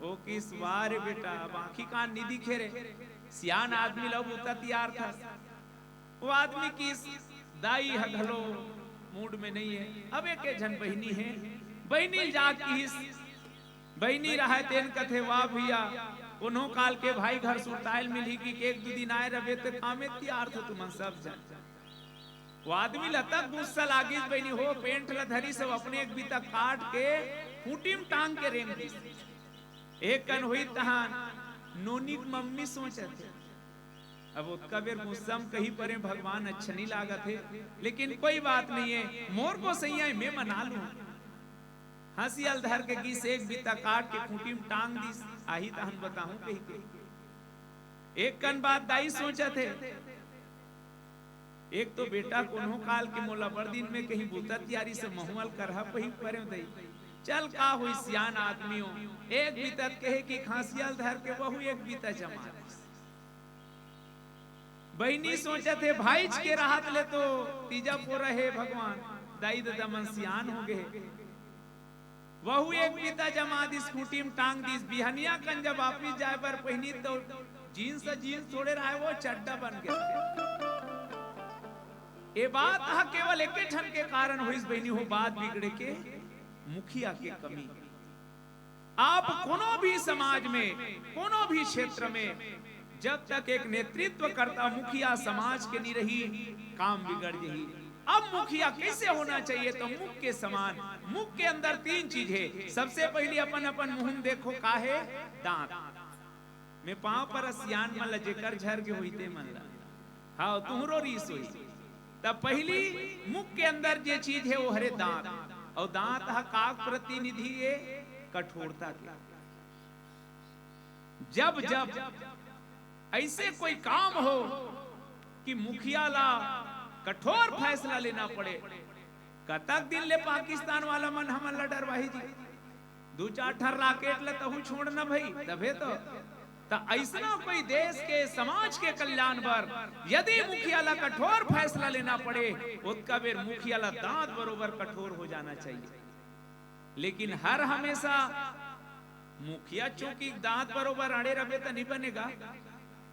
ओ किहिस, वाह रे बेटा, अब आंखी कान नी दिखे रे, सियान आदमी ला बूता तियारथस। वो आदमी किहिस, दाई ह घलो मूड में नहीं है। अब एक झन बहिनी है, बहिनी ल जा किहिस, बहिनी रहय तेन कथे, वाह भैया, कोनो काल के भाई घर सुरतायल मिलही कि एक दू दिन आए रहे त कामे तियारथो तुमन सब झन। वो आदमी ल अतक गुस्सा लागिस बहिनी हो, पेंट ल धरिस अउ अपने एक बीता काट के खूंटी म टांग के रेंग दिस। एक कन होई तहान नोनी के मम्मी सोचत हे, अब ओतका बेर गुस्सा म कही परे, भगवान अच्छा नहीं लागत हे, लेकिन कोई बात नहीं है, मोर गोसैया है, मैं मना लूं। हंसिया ल धर के गिस, एक बीता काट के खूंटी म टांग दिस, आही तहन बताहूं कहि के। एक कन बात दाई सोचत हे, एक तो बेटा कोनो काल के मोला बड़ दिन में कहीं बूता तियारिस, महूं ल करहा पही परेंव दई। चल का होई, सियान आदमी हो, एक बीता त कहे कि हंसिया ल धर के वहू एक बीता जमा दिस। बहिनी सोचत हे, भाईच के रहत ले तो तीजा पोरा हे भगवान, दाई ददा मन सियान हो गए। वहू एक बीता जमा दिस, खूंटी म टांग दिस। बिहनिया कन जब ऑफिस जाए बर पहिनी तो जींस, जींस थोड़े रहे, वो चड्डा बन गए। ए बात ह केवल एके ठन के कारण होइस बहिनी हो, बात बिगड़े के मुखिया के कमी। आप कोनो भी समाज में, कोनो भी क्षेत्र में जब तक एक नेतृत्वकर्ता मुखिया समाज के नहीं रही, काम बिगड़ जही। अब मुखिया कैसे होना चाहिए? तो मुख के समान। मुख के अंदर तीन चीज है। सबसे पहली अपन अपन मुंह में देखो, का है? दांत। मैं पांव पर सियान मन ला, जेकर झर के होई ते मन ला। हाँ, तुहरो रीस होई। तब पहली मुख के अंदर जे चीज है, वो हरे दांत। और दांत ह का प्रतिनिधि है? कठोरता के। जब जब ऐसे कोई काम हो कि मुखिया ला कठोर फैसला लेना पड़े, कतक दिन ले पाकिस्तान वाला मन हमन ला डरवाही जी? दू चार ठन रॉकेट ल तहू छोड़ना भाई, तभे तो। त अइसना कोई देश के, समाज के कल्याण बर यदि मुखिया ल कठोर फैसला लेना पड़े, ओतका बेर मुखिया ल दांत बरोबर कठोर हो जाना चाहिए। लेकिन हर हमेशा मुखिया चूंकि दांत बरोबर अड़े रहे त नहीं बनेगा।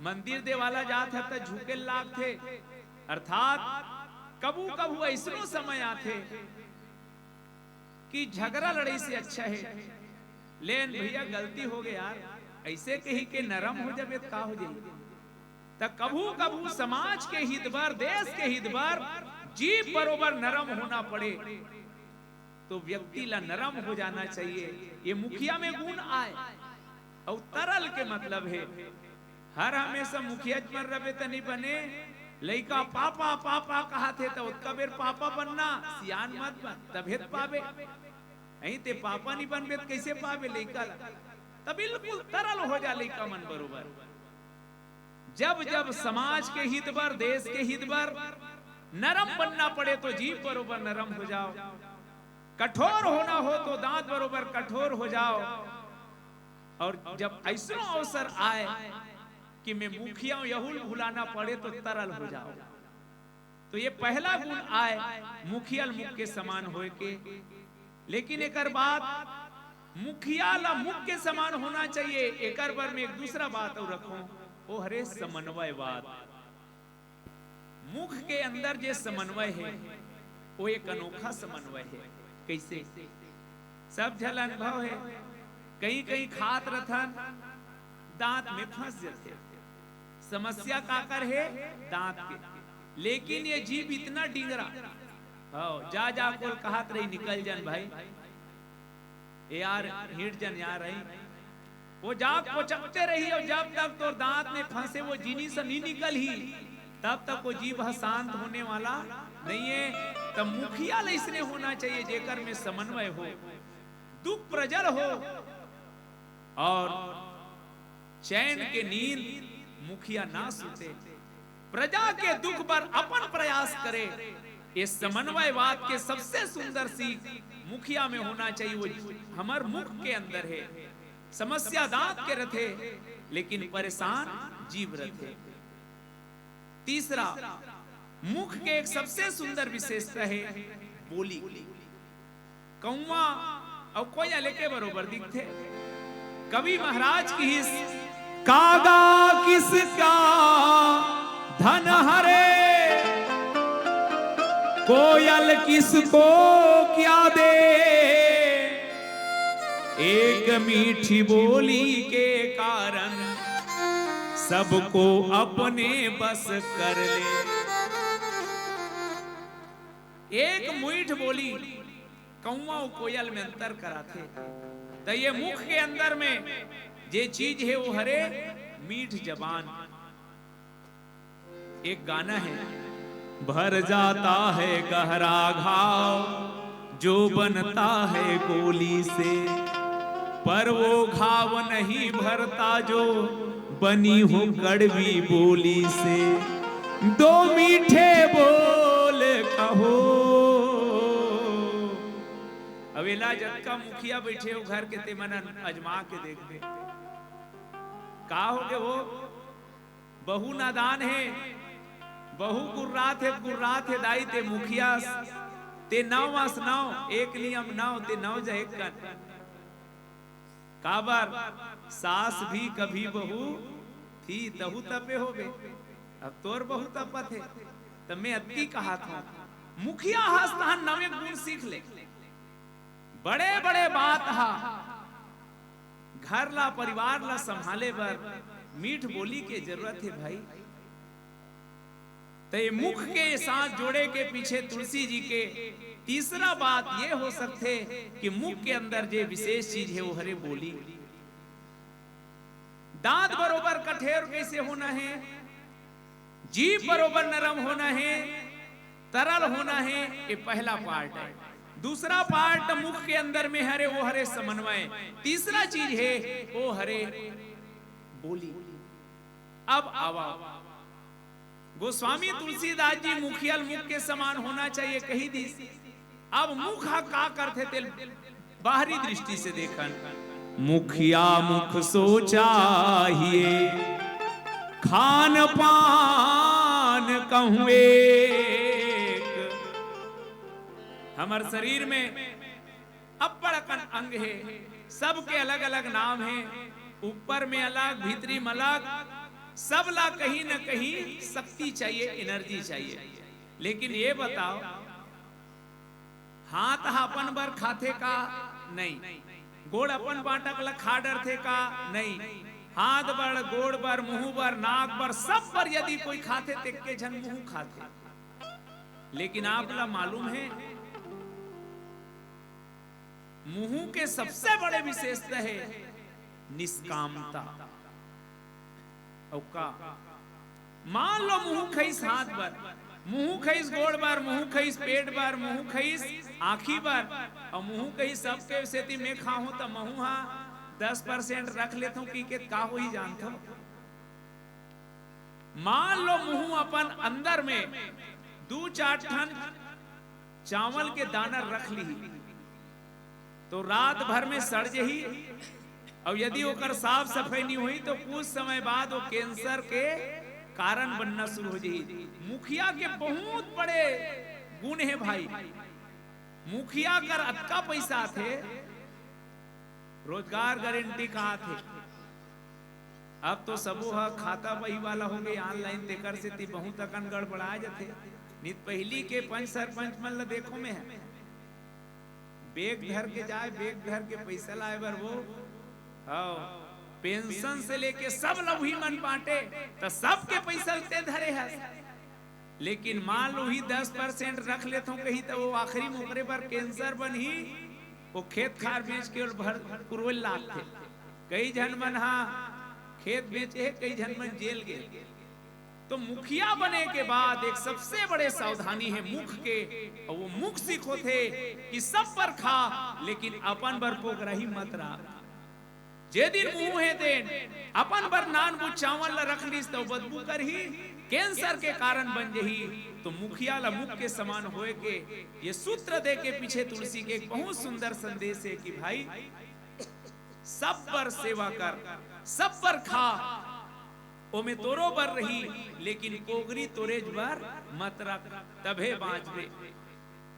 मंदिर देवाला जात है त झुके लागथे। अर्थात कभू कभू ऐसनो समय आथे कि झगड़ा लड़ाई से अच्छा है, लेन भैया गलती हो गई यार, ऐसे कही के नरम हो जाबे त का हो जाई। त कभू कभू समाज के हित बर, देश के हित बर जीभ बरोबर नरम होना पड़े तो व्यक्ति ला नरम हो जाना चाहिए। ये मुखिया में गुण आए। और तरल के मतलब है हर हमेशा मुखिया मन रबे त नहीं बने। लइका पापा पापा कहाथे त ओतका बेर पापा बनना, सियान मत बन, तभे त पाबे। नहीं ते पापा नहीं बनबे त कैसे पाबे लइका ला? त बिल्कुल तरल हो जा लइका मन बरोबर। जब जब समाज के हित बर, देश के हित बर नरम बनना पड़े तो जीभ बरोबर नरम हो जाओ, कठोर होना हो तो दांत बरोबर कठोर हो जाओ। और जब ऐसनो अवसर आए कि मैं मुखिया हूं, यहू ल भुलाना पड़े तो तरल हो जाओ। तो ये पहला गुण आए मुखिया ल मुख के समान होए के। लेकिन एकर बाद मुखिया ला मुख के समान होना चाहिए। एकर बर में एक दूसरा बात और रखूं, वो हरे समन्वयवाद। मुख के अंदर जे समन्वय है, वो एक अनोखा समन्वय है। कैसे? सब झन ल अनुभव है, कहीं कहीं खात रथन, दांत में फंस जाथे। समस्या काकर है? दांत के। लेकिन ये जीभ इतना डिंगरा, हाँ, जा जा कोल कहत रही, निकल जन भाई, ए यार, हिट जन यार रही। वो जा कोचकते रही और जब तक तोर दांत में फंसे वो जिनिस नहीं निकलही, तब तक वो जीभ ह शांत होने वाला नहीं है। तब मुखिया ल इसने होना चाहिए जेकर में समन्वय हो, दुख प्रजल हो और चैन के नींद मुखिया ना सुते, प्रजा के दुख बर अपन प्रयास करे। ये समन्वयवाद के सबसे सुंदर सीख मुखिया में होना चाहिए। वो हमर मुख के अंदर है। समस्या दांत के रथे, लेकिन परेशान जीभ रथे। तीसरा, मुख के एक सबसे सुंदर विशेषता है बोली। कौवा अउ कोयल एके बरोबर दिखथे। कवि महाराज किहिस, कागा किसका धन हरे, कोयल किसको क्या दे। एक मीठी बोली के कारण सबको अपने बस कर ले। एक मीठ बोली कौवा अउ कोयल में अंतर कराथे। त ये मुख के अंदर में जे चीज हे वो हरे मीठ जबान। एक गाना है, भर जाता है गहरा घाव जो बनता है गोली से, पर वो घाव नहीं भरता जो बनी हो कड़वी बोली से। दो मीठे बोल कहो। अब एला जतका मुखिया बैठे हो घर के, ते मन अजमा के देख दे, का हो गे वो? बहू नादान हे, बहू गुर्रात हे, गुर्रात हे दाई, ते मुखिया, ते नौ मास नौ, एक नियम नौ, ते नौ जा एक कन। काबर? सास भी कभी बहू थी, तहू तपे होबे। अब तोर बहू तपत हे, त मैं अतकी कहत हूं, मुखिया हस तहन नवे गुण सीख ले। बड़े बड़े बात हा, घर ला, परिवार ला संभाले बर मीठ बोली के जरूरत हे भाई। त ये मुख के साथ जोड़े के पीछे तुलसी जी के तीसरा बात ये हो सकथे कि मुख के अंदर जे विशेष चीज हे वो हरे बोली। दांत बरोबर कठोर कैसे होना हे, जीभ बरोबर नरम होना हे, तरल होना हे, ये पहला पार्ट हे। दूसरा पार्ट मुख के अंदर में हरे, वो हरे समन्वय। तीसरा चीज हे, वो हरे बोली। अब आवा, गोस्वामी तुलसीदास जी मुखिया ल मुख के समान होना चाहिए कही दिस। अब मुख ह का करथे तेल बाहरी दृष्टि से देखन, मुखिया मुख सो चाहिए, खान पान कहूँ एक। हमर शरीर में अब्बड़ अकन अंग हे, सबके अलग-अलग नाम हे, ऊपर में अलग, भीतरी में अलग, सब ला कहीं न कहीं शक्ति चाहिए, energy चाहिए। लेकिन ये बताओ, हाथ ह अपन बर खाथे का? नहीं। गोड़ अपन बांटक ल खा डरथे का? नहीं। हाथ बर, गोड़ बर, मुंह बर, नाक बर, सब बर यदि कोई खाथे, तेके झन मुंह खाथे। लेकिन आप ला मालूम हे, मुंह के सबसे बड़े विशेषता हे निष्कामता। अउ का? मान लो मुंह खइस हाथ बर, मुंह खइस गोड़ बर, मुंह खइस पेट बर, मुंह खइस आंखी बर, अउ मुंह खइस सबके सेती मैं खाहूं त महूं हा दस percent रख लेथों कि के का होही जानथो? मान लो मुंह अपन अंदर में दू चार ठन चावल के दाना रख लिही, तो रात भर में सड़ जही, अउ यदि ओकर साफ सफाई नहीं होही, तो कुछ समय बाद वो कैंसर के कारण बनना शुरू हो जही। मुखिया के बहुत बड़े गुण हे भाई। मुखिया कर अतका पैसा आथे, रोजगार गारंटी का आथे। अब तो सबो ह खाता बही वाला हो गए, online, तेकर सेती बहुत अकन गड़बड़ा जाथे। नित पहिली के पंच सरपंच मन ल देखो में है, बैग धर के जाए, बैग धर के पैसा लाए बर वो, हाँ, पेंशन से लेके सब ल उही मन बांटे, त सबके पैसा ल ते धरे हस। लेकिन मान लो ही दस percent रख लेथों कही, त वो आखिरी में ओकरे बर कैंसर बनही, वो खेत खार बेच के ओल भर पुरवल लागथे। कई झन मन हा खेत बेचे हे, कई झन मन जेल गए। तो मुखिया बने के बाद एक सबसे बड़े सावधानी हे मुख के, अउ वो मुख सिखोथे कि सब बर खा, लेकिन अपन बर पोगराही मत राख। जे दिन मुंह हे तेन अपन बर नान बुच चावल ल रख लिस, त बदबू करही, कैंसर के कारण बन जही। तो मुखिया ल मुख के समान होए के ये सूत्र दे के पीछे तुलसी के एक बहुत सुंदर संदेश हे कि भाई, सब बर सेवा कर, सब बर खा, ओमे तोरो बर रही, लेकिन पोगरी तोरेज बर मत रख, तभे बांचबे।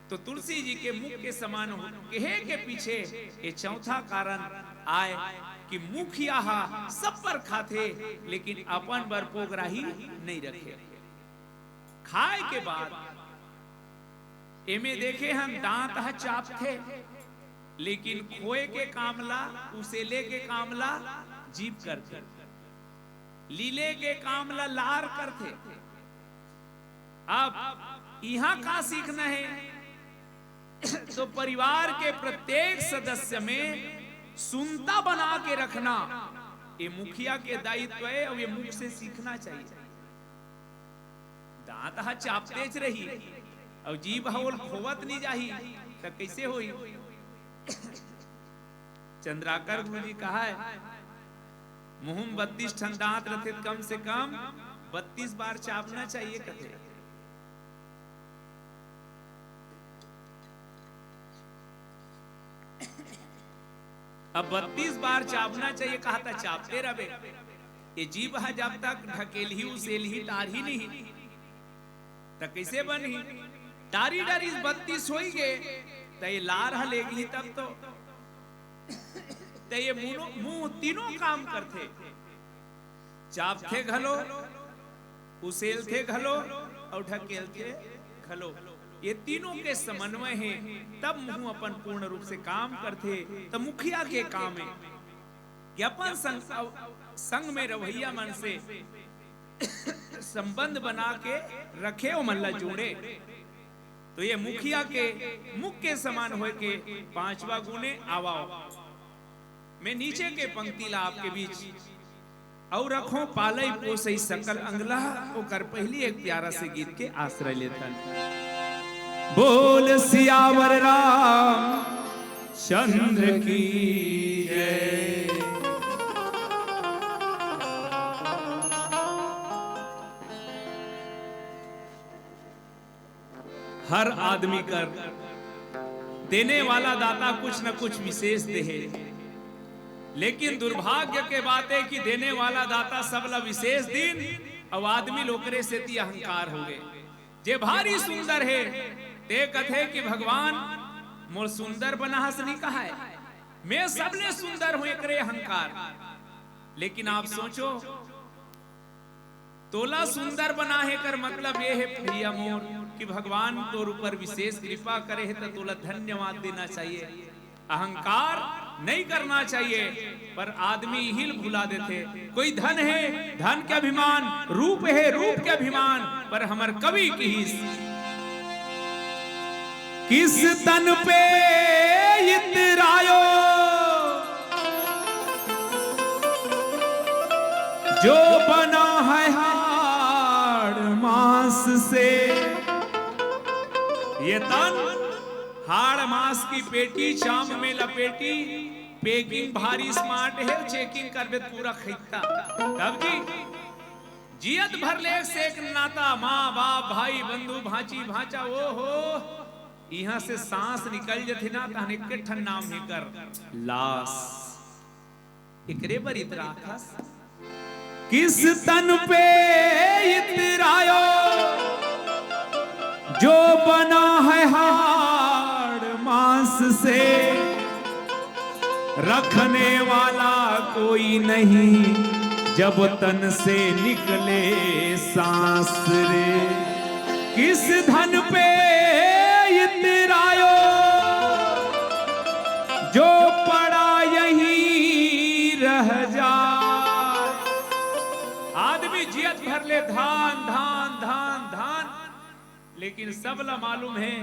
तो तुलसी जी के मुख के समान हो, कहे के पीछे ये चौथा कारण आए कि मुखिया हा सब बर खाथे, लेकिन अपन बर पोगराही नहीं रखे। खाए के बाद एमे देखे हन, दांत ह चापथे, लेकिन खोए के काम ला, उसेले के काम ला जीभ करथे, लीले के काम ला लार करथे। अब इहां का सीखना हे? तो परिवार के प्रत्येक सदस्य में सुनता बना के रखना, ये मुखिया के दायित्व हे अउ ये मुख से सीखना चाहिए। दांत ह चापतेच रही अउ जीभ ह ओल खोवत नहीं जाही, त कैसे होही? चंद्राकर गुरु जी कहा है, मुंह में बत्तीस ठन दांत रथे, कम से कम बत्तीस बार चाबना चाहिए कथे। अब बत्तीस बार चाबना चाहिए कहा, त चाबते रहबे। ये जीभ ह जब तक ढकेलही, उसेलही, टारही नहीं, त कैसे बनही? टारी डारी बत्तीस होई गे, त ये लार ह लेगही तब तो। त ये मुनो-, मुंह तीनों काम करथे, चाबथे घलो, उसेलथे घलो अउ ढकेलथे घलो। ये तीनों के समन्वय हे, तब मुंह अपन पूर्ण रूप से काम करथे। त मुखिया के काम हे कि अपन संग, संग में रहवैया मन से संबंध बना के रखे, ओमन ला जोड़े। तो ये मुखिया के मुख के समान होए के पांचवा गुण हे। आवा, मैं नीचे के पंक्ति ला आपके बीच अउ रखों, पालई पोसई सकल अंग ला, ओकर पहिली एक प्यारा से गीत के आश्रय लेथन। बोल सियावर रामचंद्र की जय। हर आदमी कर देने वाला दाता कुछ न कुछ विशेष देहे, लेकिन दुर्भाग्य के बात हे कि देने वाला दाता सबला विशेष दिन, अउ आदमी ल ओकरे सेती अहंकार होगे। जे भारी सुंदर हे, ते कथे कि भगवान मोर सुंदर बनाहस, नइ कहय, मैं सबले सुंदर हूं, एकरे अहंकार। लेकिन आप सोचो, तोला सुंदर बनाहे कर मतलब ये हे भैया मोर कि भगवान तोर ऊपर विशेष कृपा करे हे, त तोला धन्यवाद देना चाहिए, अहंकार नहीं करना चाहिए। पर आदमी इही ल भुला देथे। कोई धन हे, धन के अभिमान, रूप हे, रूप के अभिमान। पर हमर कवि किहिस, किस तन पे इतरायो, जो बना है हाड़ मांस से। ये तन हाड़ मांस की पेटी, चाम में लपेटी, packing भारी smart हे, checking करबे त पूरा खइता। तब जी जियत भर ले सेक नाता, माँ, बाप, भाई, बंधु, भांची, भांचा, ओ हो, इहां से सांस निकल जथे ना, तहन एक ठन नाम हे कर, लाश। एकरे बर इतराथस। किस तन पे इतरायो, जो बना है हाड़ मांस से। रखने वाला कोई नहीं, जब तन से निकले सांस रे। किस धन पे इतरायो, जो पड़ा यहीं रह जाए। आदमी जियत भर ले धान, धान, धान, धान, लेकिन सबला मालूम हे,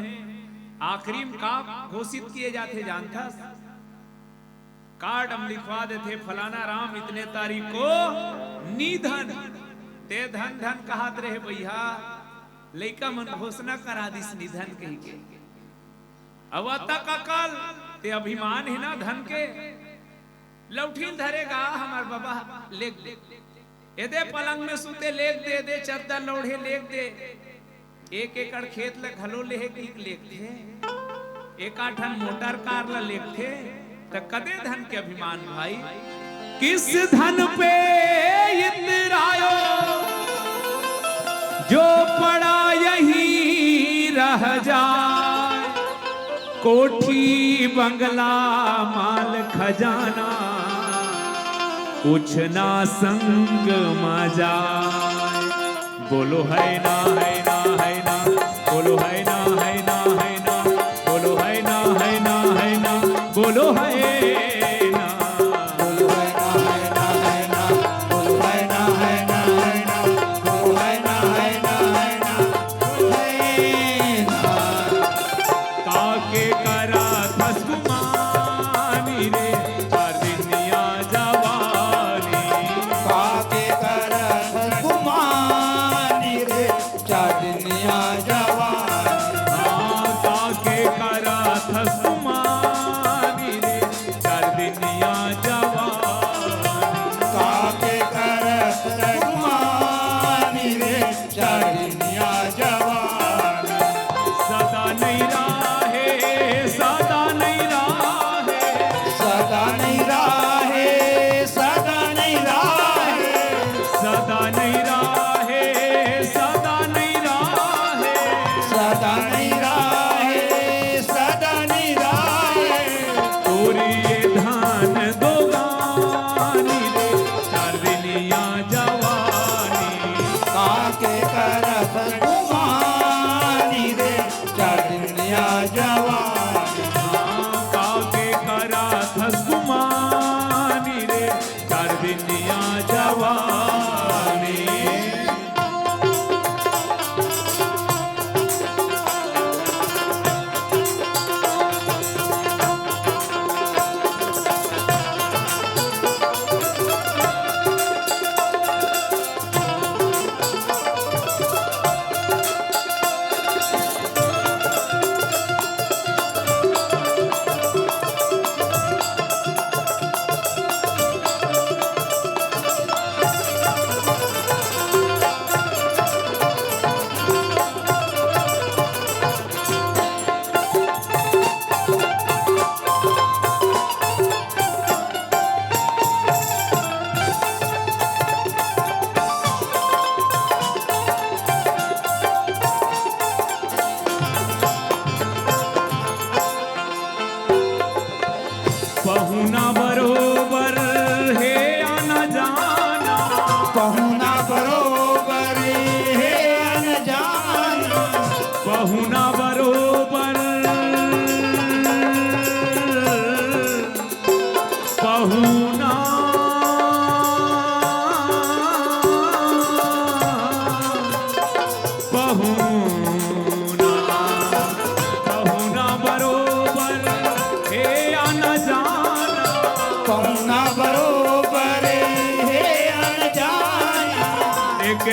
आखिरी में का घोषित किए जाथे, जानथस? कार्ड म लिखवा देथे, फलाना राम इतने तारीख को निधन। ते धन धन कहत रहे भैया, लइका मन घोषणा करा दिस निधन कहिके। अब अतक अकल, ते अभिमान हे ना धन के, लौठिन धरे गा हमर बबा, लेख दे। एदे पलंग में सुते, लेख दे, एदे चद्दर लोढ़े, लेख दे। एक एकड़ खेत ल घलो लेहे कि लेख दे। एकाठन मोटर कार ल लेख दे। त कदे धन के अभिमान भाई? किस धन पे इतरायो, जो पड़ा यहीं रह जाए। कोठी बंगला माल खजाना, कुछ ना संग मा जाए। बोलो है ना, है ना, है ना, बोलो है ना, है ना, है ना, बोलो है ना, है ना, है ना, बोलो है ना। काके करथस गुमानी रे, चार दिन निया जवानी। काके करथस गुमानी रे, चार दिन निया जवानी। हाँ, काके करथस गुमानी रे, चार दिन निया जवानी। काके करथस गुमानी रे, चार दिन निया जवानी। सदा नहीं राहे, सदा नहीं राहे। सदा नहीं राहे, सदा नहीं राहे। सदा नहीं राहे, सदा नहीं राहे। सदा नहीं राहे, सदा नहीं राहे। तोरी ये धान दोगानी रे, चार दिन निया जवानी। काके करथस गुमानी रे, चार दिन निया जवानी। हाँ, काके करथस गुमानी रे, चार दिन निया जवानी।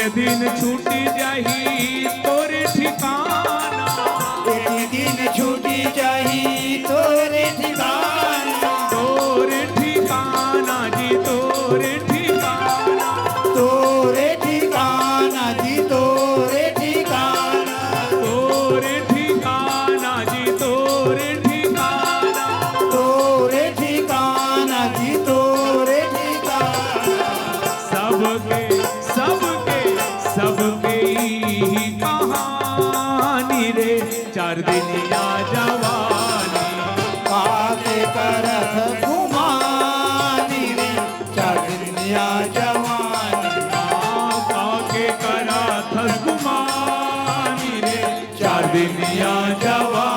दिन छूटी जाही तोर ठिकाना। एक दिन छूटी जाही तोर ठिकाना। तोर ठिकाना जी, तोर ठिकाना। तोर ठिकाना जी, तोर ठिकाना। तोर ठिकाना जी, तोर ठिकाना। तोर ठिकाना जी, तोर ठिकाना। सबके, सबके, सबके इही कहानी रे, चार दिनिया जवानी। काके करत गुमानी रे, चार दिनिया जवानी। काके करत गुमानी रे, चार दिनिया जवानी।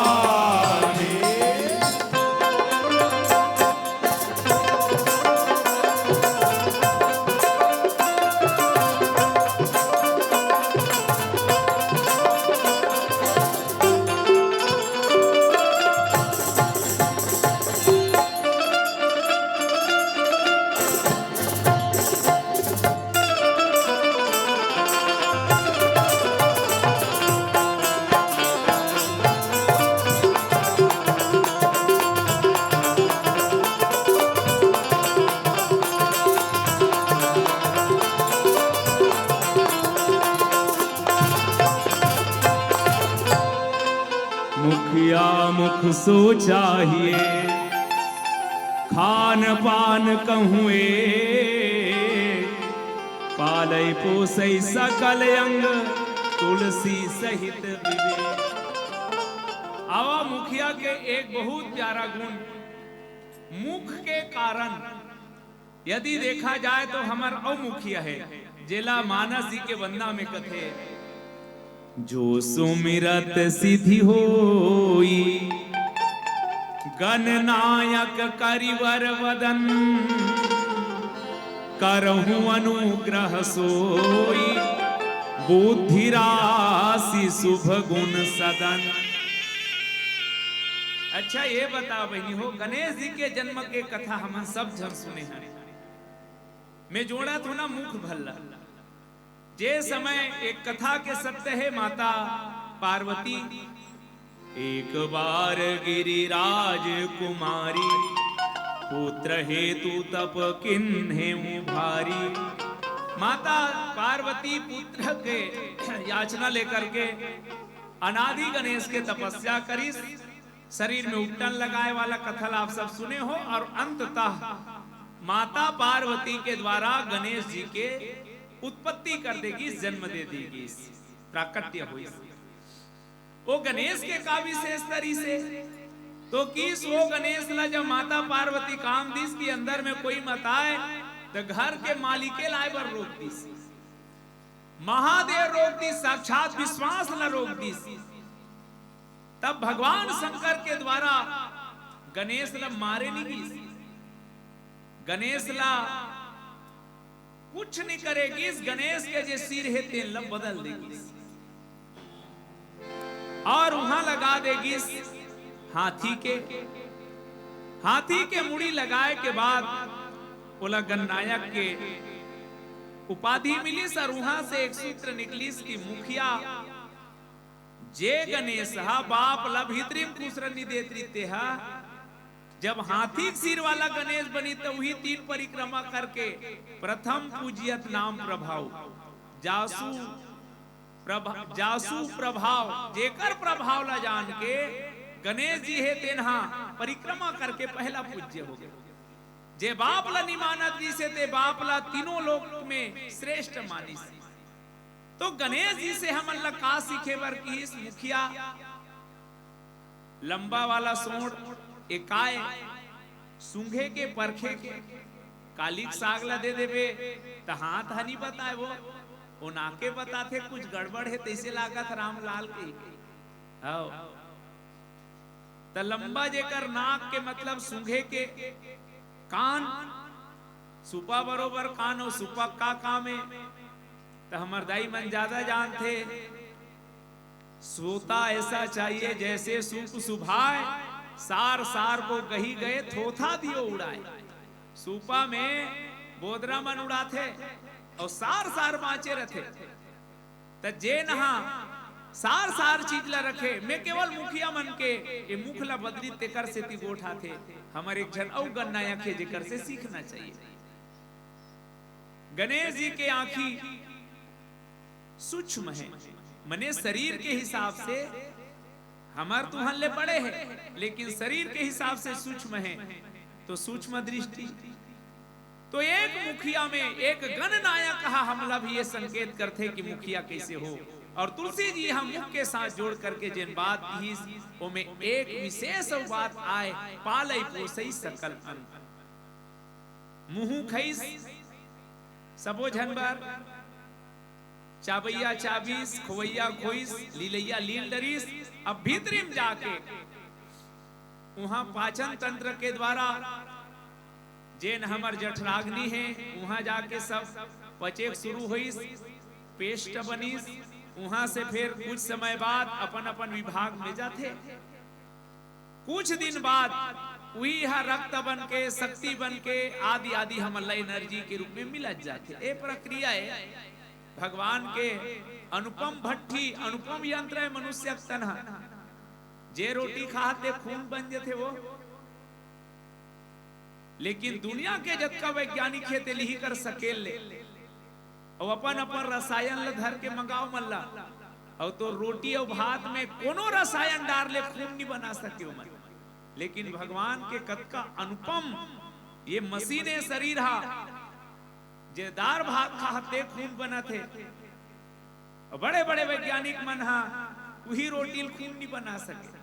मुखिया मुख सो चाहिए, खान पान कहूँ ए, पालई पोसई सकल अंग, तुलसी सहित विवेक। आवा मुखिया के एक बहुत प्यारा गुण, मुख के कारण यदि देखा जाए तो हमर अउ मुखिया हे, जेला मानस जी के वंदना में कथे, जो सुमिरत सिद्धि होई, गणनायक करिवर वदन, करहु अनुग्रह सोई, बुद्धि राशि शुभ गुण सदन। अच्छा, ये बता बहिनी हो, गणेश जी के जन्म के कथा हमन सब झन सुने हन। मैं जोड़त हों ना मुख भल्ला। जे समय एक कथा के सत्य हे, माता पार्वती एक बार गिरिराज कुमारी, पुत्र हेतु तप किन्हे भारी। माता पार्वती पुत्र के याचना लेकर के अनादि गणेश के तपस्या करिस। शरीर में उपटन लगाए वाला कथा ला आप सब सुने हो, और अंततः माता पार्वती के द्वारा गणेश जी के उत्पत्ति कर देगी, जन्म दे देगी, प्राकट्य होइस। वो गणेश के का विशेष तरी से तो किस वो गणेश ला जब माता पार्वती काम दिस कि अंदर में कोई मत आए, तो घर के मालिके लाए बर रोक दिस, महादेव रोक दिस, साक्षात विश्वास ला रोक दिस। तब भगवान शंकर के द्वारा गणेश ला मारे नहीं गिस, गणेश ला कुछ नहीं करे गिस, गणेश के जे सिर हे तेन ला बदल दे गिस और उहां लगा दे गिस हाथी के। हाथी के मुड़ी लगाए के बाद ओला गणनायक के उपाधि मिलिस और उहां से एक सूत्र निकलिस कि मुखिया जे गणेश हा बाप ला भीतरी में कुसरन नी देत रहिते हा, जब हाथी के सिर वाला गणेश बनी तो वही तीन परिक्रमा करके प्रथम पूजियत नाम प्रभाव, जासु प्रभा-, जासु प्रभाव, जेकर प्रभाव ला जान के गणेश जी हे तेन हा परिक्रमा करके पहला पूज्य हो गए। जे बाप ला नी मानत रहिसे ते बाप ला तीनों लोक में श्रेष्ठ मानिस। तो गणेश जी से हमन ला का सीखे बर किहिस मुखिया? लंबा वाला सोंठ एकाय सूंघे के परखे के, कालिक साग ला दे देबे त हाथ ह नी बताए वो, ओ नाके बताथे कुछ गड़बड़ हे तैसे लागत रामलाल के। हव। त लंबा जेकर नाक के मतलब सूंघे के, कान, सुपा बरोबर कान अउ सुपा का काम हे, त हमर दाई मन ज्यादा जानथे। सोता ऐसा चाहिए जैसे सूप सुभाए, सार सार को कही गए थोथा दियो उड़ाए। सूपा में बोदरा मन उड़ाथे अउ सार सार बांचे रथे। त जेन हा सार सार चीज ला रखे, मैं केवल मुखिया मन के ए मुख ला बदली, तेकर सेती गोठ आथे। हमर एक झन अउ गणनायक हे, जेकर से सीखना चाहिए। गणेश जी के आँखी सूक्ष्म हे, मने शरीर के हिसाब से हमर तुहन ले बड़े हे, लेकिन शरीर के हिसाब से सूक्ष्म हे, तो सूक्ष्म दृष्टि। तो एक मुखिया में एक गणनायक हा हमला भी ये संकेत करथे कि मुखिया कैसे हो। और तुलसी जी हा मुख के साथ जोड़ करके जेन बात किहिस, ओमे एक विशेष अउ बात आय, पालई पोसई सकल अंग। मुहूं खइस सबो झन बर, चाबइया चाबिस, खोवइया खोइस, लीलइया लील डरिस। अब भीतरी में जाके उहाँ पाचन तंत्र के द्वारा जेन हमर जठराग्नि हे, उहाँ जाके सब पचे के शुरू होइस, पेस्ट बनिस। उहाँ से फिर कुछ समय बाद अपन अपन विभाग में जाथे। कुछ दिन बाद उही ह रक्त बन के, शक्ति बन के, आदि आदि हमन ला एनर्जी के रूप में मिलत जाथे। ए प्रक्रिया ए भगवान के अनुपम भट्ठी, अनुपम यंत्र हे मनुष्य के तन ह। जे रोटी खात ते खून बन जथे वो। लेकिन दुनिया के जतका वैज्ञानिक हे, ते लिही कर सकेल ले, अउ अपन अपन रसायन ल धर के मंगाव मन ला, अउ तो रोटी अउ भात में कोनो रसायन डार ले खून नी बना सके ओमन। लेकिन भगवान के कतका अनुपम ये मशीन हे शरीर हा, जे दार भात खात ते खून बनत हे। अउ बड़े बड़े वैज्ञानिक मन हा उही रोटी ल खून नी बना सके।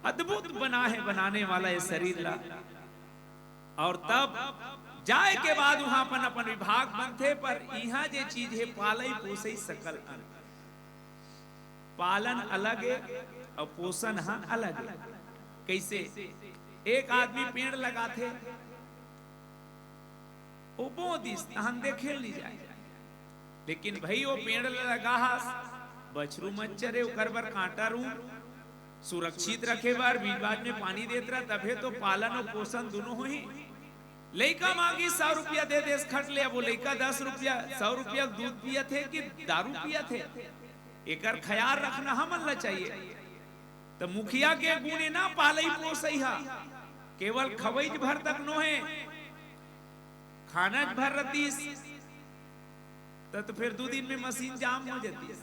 अद्भुत बना हे बनाने वाला ये शरीर ला। और तब जाए के बाद उहाँ अपन अपन विभाग बनथे, पर इहाँ जे चीज हे पालई पोसई सकल अंग। पालन अलग हे अउ पोषण ह अलग हे। कैसे? एक आदमी पेड़ लगाथे, ओ बो दिस, तहन देखे ल नी जाए। लेकिन भई, ओ पेड़ ल लगा हस, बछरू मत चरे, ओकर बर कांटा रूम, सुरक्षित रखे बर, बीच-बाच में पानी देत रह, तभे तो पालन अउ पोषण दुनों होही। लइका मांगी सौ रुपया दे देस खट ले, अब वो लइका दस रुपया, सौ रुपया दूध पियत हे कि दारू पियत हे, एकर ख्याल रखना हमन ला चाहिए। त मुखिया के गुण ए ना पालई पोसई हा, केवल खवईच भर तक नोहे, खाना भर रतिस, त, त फिर दू दिन में मशीन जाम हो जातिस।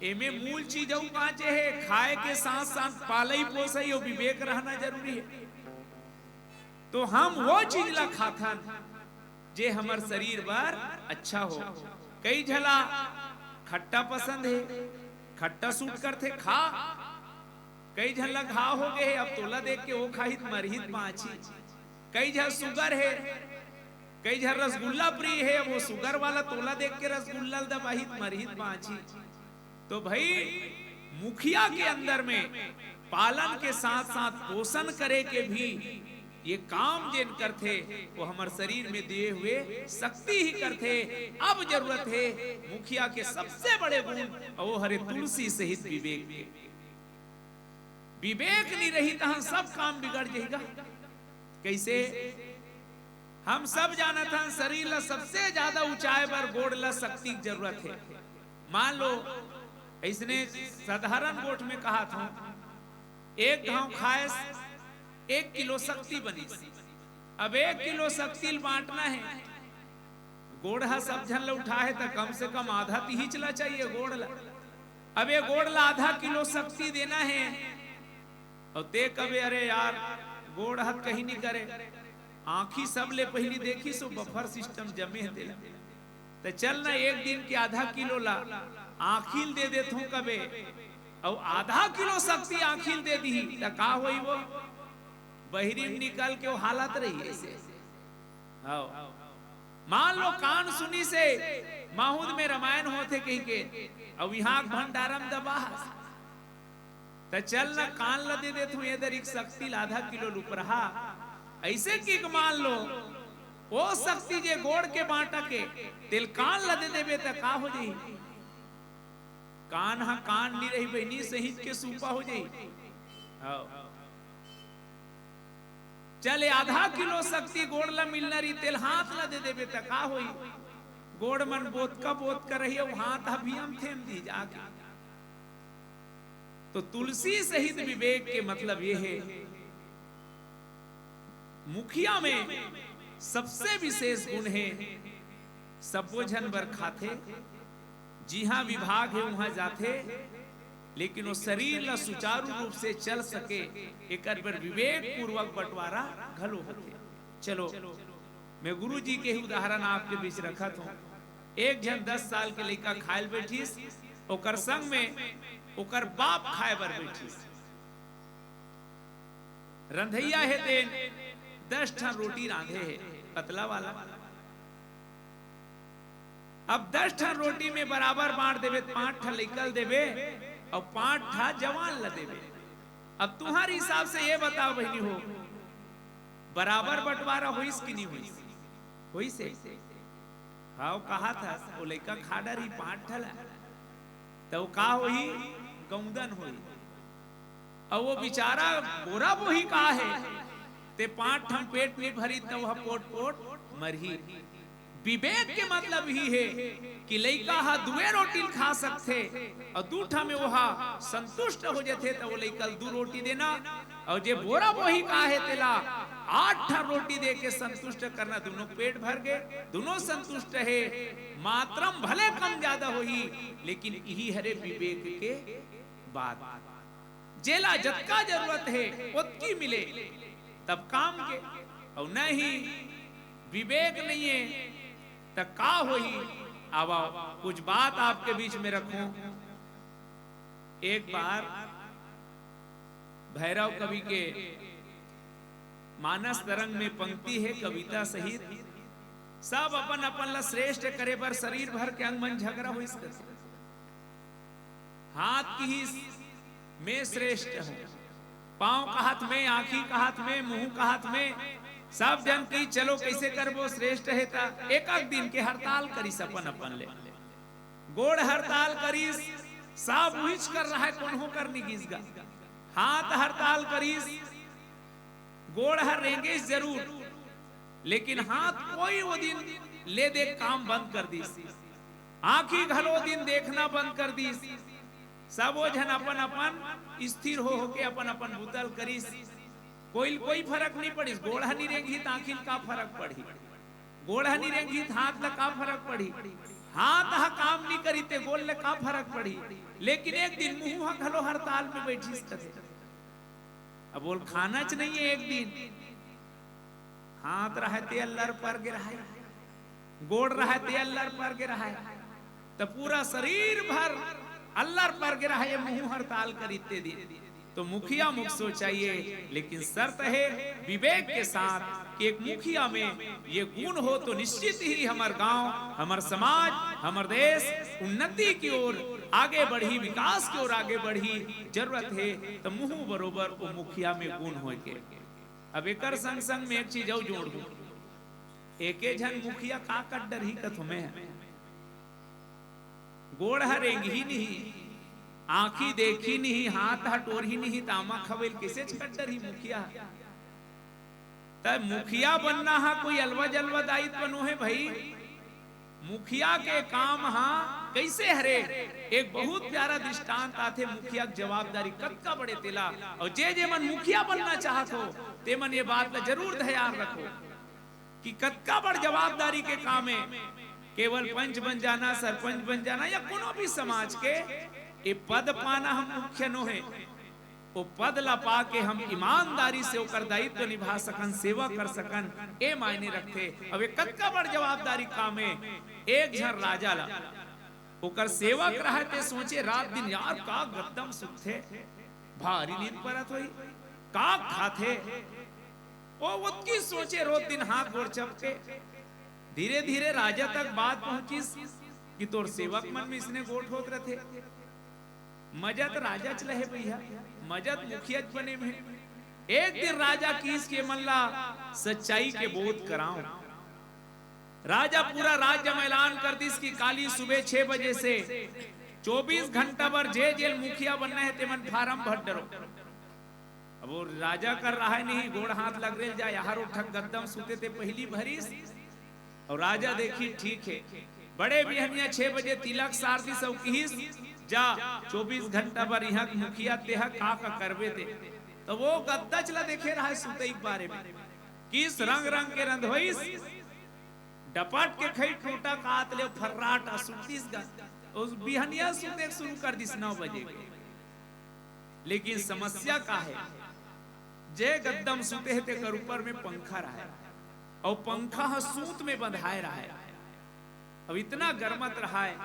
एमे मूल चीज अउ बांचे हे, खाए के साथ साथ पालई पोसई अउ विवेक रहना जरूरी हे। तो हम वो चीज ला खाथन जे हमर शरीर बर अच्छा हो। कई झला खट्टा पसंद हे, खट्टा सूट करथे, खा। कई झन ला घाव हो गे हे, अब तोला देख के वो खाही त मरही त बांची। कई झन सुगर हे, कई झन रसगुल्ला प्रिय हे, अब वो सुगर वाला तोला देख के रसगुल्ला ल दबाही त मरही त बांची। तो भई, मुखिया के अंदर में पालन के साथ साथ पोषण करे के भी ये काम जेन करथे, वो हमर शरीर में दिए हुए शक्ति ही करथे। अब जरूरत हे मुखिया के सबसे बड़े गुण, अउ वो हरे तुलसी सहित विवेक के। विवेक नी रही तहां सब काम बिगड़ जही गा। कैसे? हम सब जानत हन, शरीर ला सबसे ज्यादा ऊंचाए बर गोड़ ला शक्ति के जरूरत हे। मान लो, अइसने साधारण गोठ में कहात हूं, एक घाव खाएस, एक किलो शक्ति बनिस। अब एक किलो शक्ति ल बांटना हे, गोड़ ह सब झन ल उठाए हे, त कम से कम आधा तिहिच ला चाहिए गोड़ ला। अब ये गोड़ ला आधा किलो शक्ति देना हे, अउ ते कबे, "अरे यार, गोड़ हाथ कहीं नहीं करे, आंखी सब ले पहिली देखी सो बफर सिस्टम जमे हे तेला, त चल ना एक दिन के आधा किलो ला आंखी ल दे देथों कबे, अउ आधा किलो शक्ति आंखी ल दे दिही, त का होई वो?" बहिरी में निकल के वो हालत रही ऐसे। हव। मान लो कान सुनिस हे, माहुद में रामायण होथे कहिके, अउ इहां के भंडारा में दबा हस। त चल न कान ल दे देथंव, ये दरी के शक्ति ल आधा किलो ल उपरहा। अइसे कि मान लो, ओ शक्ति जे गोड़ के बांटा के, तेल कान ल दे देबे त का हो जाही? कान ह कान नी रही बहिनी, सहित के सूपा हो जाही। हव। चल, आधा किलो शक्ति गोड़ ला मिलना रही, तेल हाथ ला दे देबे त का होई? गोड़ मन बोतका बोतका रही, अउ हाथ ह भी अमथेम दी जाके। तो तुलसी सहित विवेक के मतलब ये हे, मुखिया में सबसे विशेष गुण हे, सब्बो झन बर खाथे, जिहां विभाग हे उहां जाथे, लेकिन वो शरीर ला सुचारू रूप से चल सके, एकर बर विवेक पूर्वक बंटवारा घलो होथे। चलो, मैं गुरु जी के ही उदाहरण आपके बीच रखत हूं। एक झन दस साल के लइका खाए ल बैठिस, ओकर संग में ओकर बाप खाए बर बैठिस। रंधइया हे तेन दस ठन रोटी रांधे हे, पतला वाला। अब दस ठन रोटी में बराबर बांट देबे, त पांच ठन लइका ल देबे, अउ पांच ठा जवान ल देबे। अब तुम्हारे हिसाब से ये बताओ बहिनी हो, बराबर बंटवारा होइस कि नहीं होइस? होइस हे। हाँ, वो कहा था, वो लइका खा डरही पांच ठा ला, त वो का होही? गौंदन होही। अउ वो बेचारा बोरा बोही का हे, ते पांच ठन पेट नहीं भरी, त वो ह पोट पोट मरही। विवेक के मतलब ही हे कि लइका ह दुए रोटी ल खा सकथे, अउ दू ठा में ओहा संतुष्ट हो जथे, त वो लइका ल दू रोटी देना, अउ जे बोरा बोही का हे, तेला आठ ठा रोटी दे के संतुष्ट करना। दुनों पेट भर गे, दुनों संतुष्ट हे, मात्रम भले कम ज्यादा होही, लेकिन इही हरे विवेक के बात। जेला जतका जरूरत हे, ओतकी मिले, तब काम के, अउ नहीं विवेक नहीं हे, त का होही? आवा, कुछ बात आपके बीच में रखूं। एक बार भैरव कवि के मानस तरंग में पंक्ति हे, कविता सहित, सब अपन अपन ला श्रेष्ठ करे बर शरीर भर के अंग मन झगड़ा होइस कथे। हाथ किहिस, "मैं श्रेष्ठ हूं।" पांव कहत, "मैं।" आंखी कहत, "मैं।" मुंह कहत, "मैं।" सब जन की, "चलो, कैसे करबो, श्रेष्ठ हे त।" एक एक दिन के हड़ताल करिस अपन अपन ले। गोड़ हड़ताल करिस, सब उहिच कर रहा है, कोनो कर नहीं गिस गा। हाथ हड़ताल करिस, गोड़ हर रेंगेस जरूर, लेकिन हाथ कोई वो दिन ले दे काम बंद कर दिस। आंखी घलो दिन देखना बंद कर दिस। सबो झन अपन अपन स्थिर हो होके अपन अपन बुता ल करिस। कोई ल कोई फरक नहीं पड़िस, गोड़ ह नहीं रेंगही त आंखी ल का फरक पड़ही? गोड़ ह नहीं रेंगही त हाथ ल का फरक पड़ही? हाथ ह काम नहीं करी ते गोड़ ल का फरक पड़ही? लेकिन एक दिन मुंह ह घलो हड़ताल में बैठिस कथे। अब बोल, खाना च नहीं है एक दिन। हाथ रहे ते अल्लर पर गे रहे, गोड़ रहे ते अल्लर पर गे रहे, त पूरा शरीर भर अल्लर पर गे रहे, ये मुंह हड़ताल करी ते दिन। तो मुखिया मुख सोचाइए, लेकिन शर्त है विवेक के साथ कि एक मुखिया में ये गुण हो तो निश्चित ही हमर गांव, हमर समाज, हमर देश उन्नति की ओर आगे बढ़ी, विकास की ओर आगे बढ़ी। जरूरत है तो मुंह बरोबर वो मुखिया में गुण होय के। अब एकर संग संग में एक चीज अउ जोड़ दूं, एके झन मुखिया का कर डरही कथों में, गोड़ ह रेंगही नहीं, आंखी देखी नहीं, हाथ ह टोरही नहीं, तामा खवेल कैसे कर डरही मुखिया? त मुखिया बनना हा कोई अलवा जलवा दायित्व नो हे भाई। मुखिया के काम हा कैसे हरे? एक बहुत प्यारा दृष्टांत आथे, मुखिया के जवाबदारी कतका बड़े तेला, और जे जे मन मुखिया बनना चाहत हो, ते मन ये बात ला जरूर ध्यान रखो कि कतका बड़ जवाबदारी के काम हे। केवल पंच बन जाना, सरपंच बन जाना या कोनो भी समाज के, ये पद पाना हम मुख्य नो हे। वो पद ला पाके हम ईमानदारी से ओकर दायित्व निभा सकन, सेवा कर सकन, ए मायने रखथे। अब ये कतका बड़ जवाबदारी काम हे। एक झन राजा ला ओकर सेवक रहे ते सोचे रात दिन, "यार, का गद्दम सुतथे, भारी नींद परत होही, का खाथे?" ओ ओतकी सोचे रोज दिन हाथ गोड़ चपके। धीरे धीरे राजा तक बात पहुंचिस कि तोर सेवक मन में इसने गोठ होत रथे। मजा त राजा च लहे भैया, मजा त मुखिया च बने में। एक दिन राजा किहिस के मन ला सच्चाई के बोध कराओ। राजा पूरा राज्य में ऐलान कर दिस कि काली सुबह छह बजे से चौबीस घंटा बर जे जेल मुखिया बनना है, ते मन फार्म भर डरो। अब वो राजा कर रहा है नहीं, गोड़ हाथ लगरेल जाए, यहाँ रोठक गद्दम सुते ते पहली भरिस। और राजा देखी ठीक है, बड़े बिहनिया छह बजे तिलक सार दिस अउ किहिस, "जा, चौबीस घंटा बर इहां के मुखिया तेहा, का का करबे ते।" त वो गद्दच ला देखे रहय सुतई के बारे में, किस रंग रंग के रंधोइस, डपट के खई टोटा कात ले फर्राट आ सुतिस गा। उस बिहनिया सुते शुरू कर दिस नौ बजे के। लेकिन समस्या का हे, जे गद्दा म सुते हे तेकर ऊपर में पंखा रहय, अउ पंखा ह सूत में बंधाय रहय। अब इतना गरमत रहय,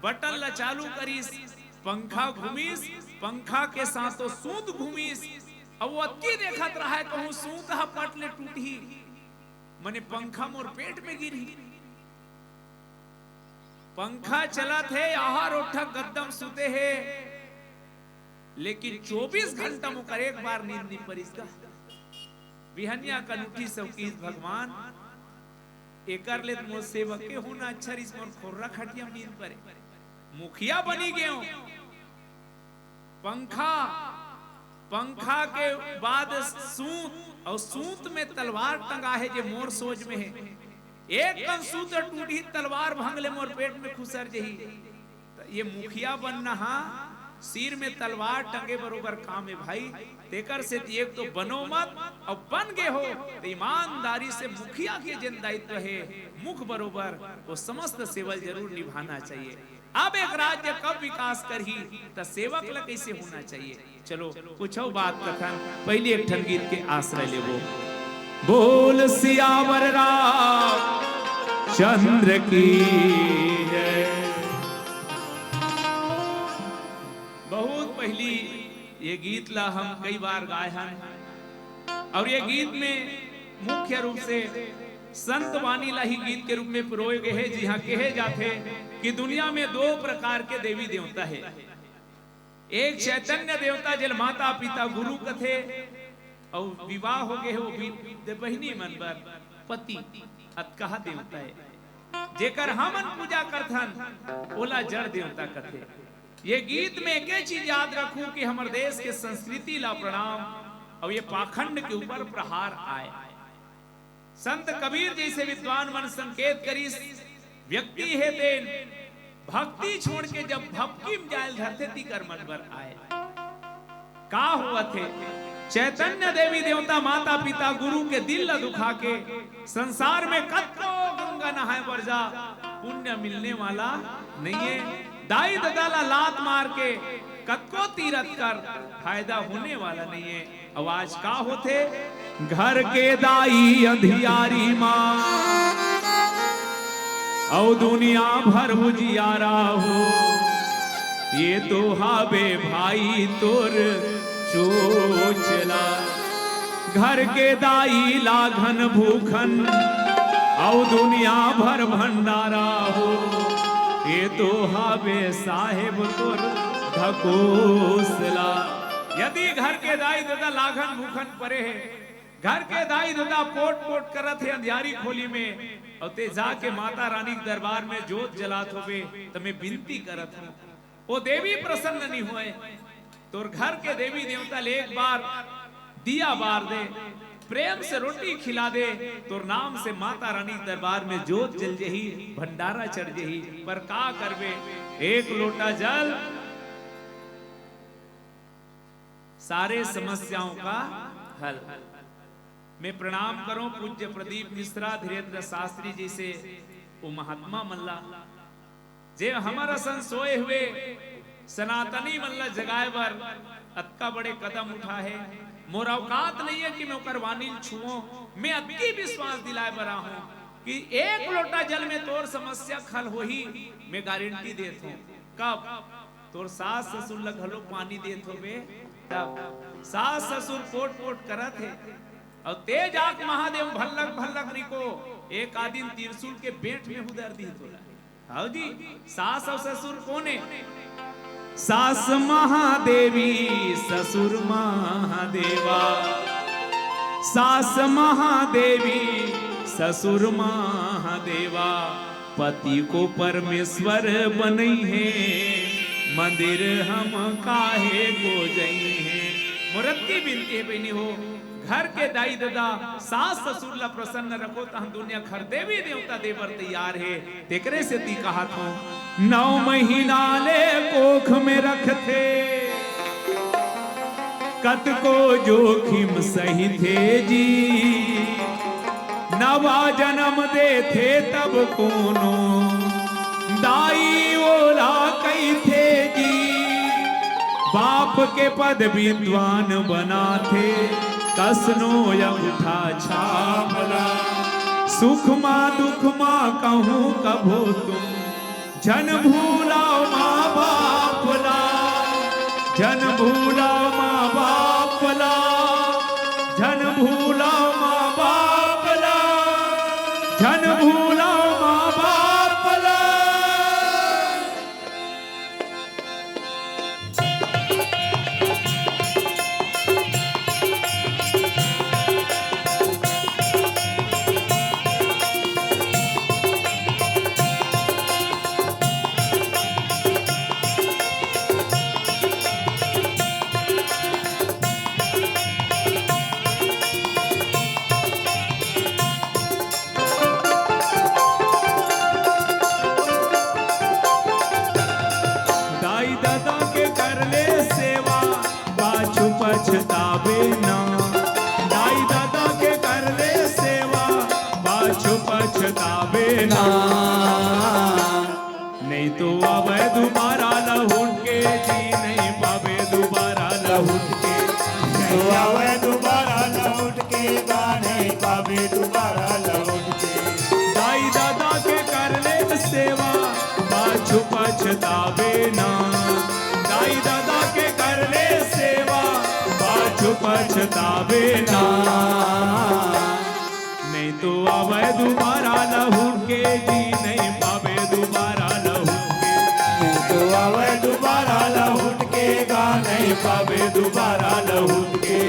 बटन ला चालू करिस, पंखा घूमिस, पंखा के साथ वो सूत घूमिस। अब वो अतकी देखत रहय, कहूं सूत ह पट ले टूटही, मने पंखा मोर पेट में गिरही। पंखा चलत हे, आहा रोठक गद्दा म सुते हे, लेकिन चौबीस घंटा म ओकर एक बार नींद नइ परिस गा। बिहनिया कन उठिस अउ किहिस, "भगवान, एकर ले त मोर सेवके होना अच्छा रिहिस, मोर खोर्रा खटिया म नींद परे। मुखिया बनी गेंव।" पंखा, पंखा के बाद सूत, अउ सूत में तलवार टंगा हे, जे मोर सोच में हे। एक कन सूत टूटही, तलवार भंग ले मोर पेट में खुसर जही। त ये मुखिया बनना हा, सिर में तलवार टंगे बरोबर काम हे भाई। तेकर सेती एक तो बनो मत, अउ बन गे हो त ईमानदारी से मुखिया के जेन दायित्व हे, मुख बरोबर, वो समस्त सेवा ल जरूर निभाना चाहिए। अब एक राज्य कब विकास करही, त सेवक ल कइसे होना चाहिए? चलो, कुछ अउ बात कथन, पहिली एक ठन गीत के आश्रय लेबो। बोल सियावर रामचंद्र की जय। बहुत पहिली ये गीत ला हम कई बार गाए हन, अउ ये गीत में मुख्य रूप से संत वाणी ला ही गीत के रूप में पिरोय गे हे, जिहां कहे जाथे कि दुनिया में दो प्रकार के देवी देवता हे। एक चैतन्य देवता, जेला माता पिता गुरु कथे, अउ विवाह हो गे हे, वो बी-, दे बहिनी मन बर पति, अतका देवता हे। जेकर हमन पूजा करथन, ओला जड़ देवता कथे। ये गीत में एके चीज याद रखहू कि हमर देश के संस्कृति ला प्रणाम, अउ ये पाखंड के ऊपर प्रहार आय। संत कबीर जइसे विद्वान मन संकेत करिस, व्यक्ति हे तेन भक्ति छोड़ के जब भपकी म जाय ल धरथे, तिकर मन बर आय। का होवत हे? चैतन्य देवी देवता, माता पिता गुरु के दिल ला दुखा के संसार में कतको गंगा नहाय बर जा, पुण्य मिलने वाला नइये। दाई ददा ला लात मार के कतको तीरथ कर, फायदा होने वाला नइये। अउ आज का होथे? घर के दाई अंधियारी मा, अउ दुनिया भर उजियारा हो। ये तो हावे भाई तोर चोचला। घर के दाई लाघन भूखन, अउ दुनिया भर भंडारा हो। ये तो हावे साहेब तोर ढकोसला। यदि घर के दाई ददा लाघन भूखन परे हे, घर के दाई ददा पोट पोट करत हे अंधियारी खोली में, अउ ते जाके माता रानी के दरबार में जोत जलात होबे, त मैं बिनती करत हूं, वो देवी प्रसन्न नइ होय। तोर घर के देवी देवता ले एक बार दिया बार दे, प्रेम से रोटी खिला दे, तोर नाम से माता रानी के दरबार में जोत जल जही, भंडारा चढ़ जही। पर का करबे, एक लोटा जल सारे समस्याओं का हल। मैं प्रणाम करूं पूज्य प्रदीप मिश्रा, धीरेंद्र शास्त्री जइसे वो महात्मा मन ला, जे हमर असन सोए हुए सनातनी मन ला जगाए बर अतका बड़े कदम उठाए हे। मोर औकात नइये कि मैं ओकर वाणी ल छुओं। मैं अतकी विश्वास दिलाए बर आहूं कि एक लोटा जल में तोर समस्या के हल होही, मैं गारंटी देत हूं। कब? तोर सास ससुर ल घलो पानी देत होबे, तब सास ससुर पोट पोट करत हे, अउ ते जाके महादेव भल्लक भल्लक रिको, एक आदिन त्रिशूल के बेंट में हुदर दिही तोला। हव जी, सास अउ ससुर कोन ए? सास महादेवी, ससुर महादेवा। सास महादेवी, ससुर महादेवा। पति को परमेश्वर बनई हे, मंदिर हम काहे को जई हे। मोर अतकी बिनती हे बहिनी हो, घर के दाई ददा, सास ससुर ला प्रसन्न रखो, तहन दुनिया खर देवी देवता दे बर तैयार हे। तेकरे सेती कहत हंव, नौ महीना ले कोख में रखथे, कतको जोखिम सहिथे जी। नवा जनम देथे तब कोनो दाई ओला कहिथे जी। बाप के पद विद्वान बनाथे, कसनो अंगूठा छाप ला। सुख मा दुख मा कहूँ कभो तुम, झन भूलव माँ बाप ला, झन भूलव माँ बाप ला, झन भूलव माँ बाप ला, झन भूलव माँ बाप ला। दाई ददा के कर ले सेवा, पाछू पछताबे ना। दाई ददा के कर ले सेवा, पाछू पछताबे ना। नहीं तो आवे दुबारा लहुट के जी, नहीं पाबे दुबारा लहुट के। तो आवे दुबारा लहुट के, गा नहीं पाबे दुबारा लहुट के। दाई ददा के कर ले सेवा, पाछू पछताबे ना। दाई ददा के कर ले सेवा, पाछू पछताबे ना। नहीं तो आवे दुबारा लहुट के जी, नहीं पाबे दुबारा लहुट के। नहीं तो आवे दुबारा लहुट के, गा नहीं पाबे दुबारा लहुट के।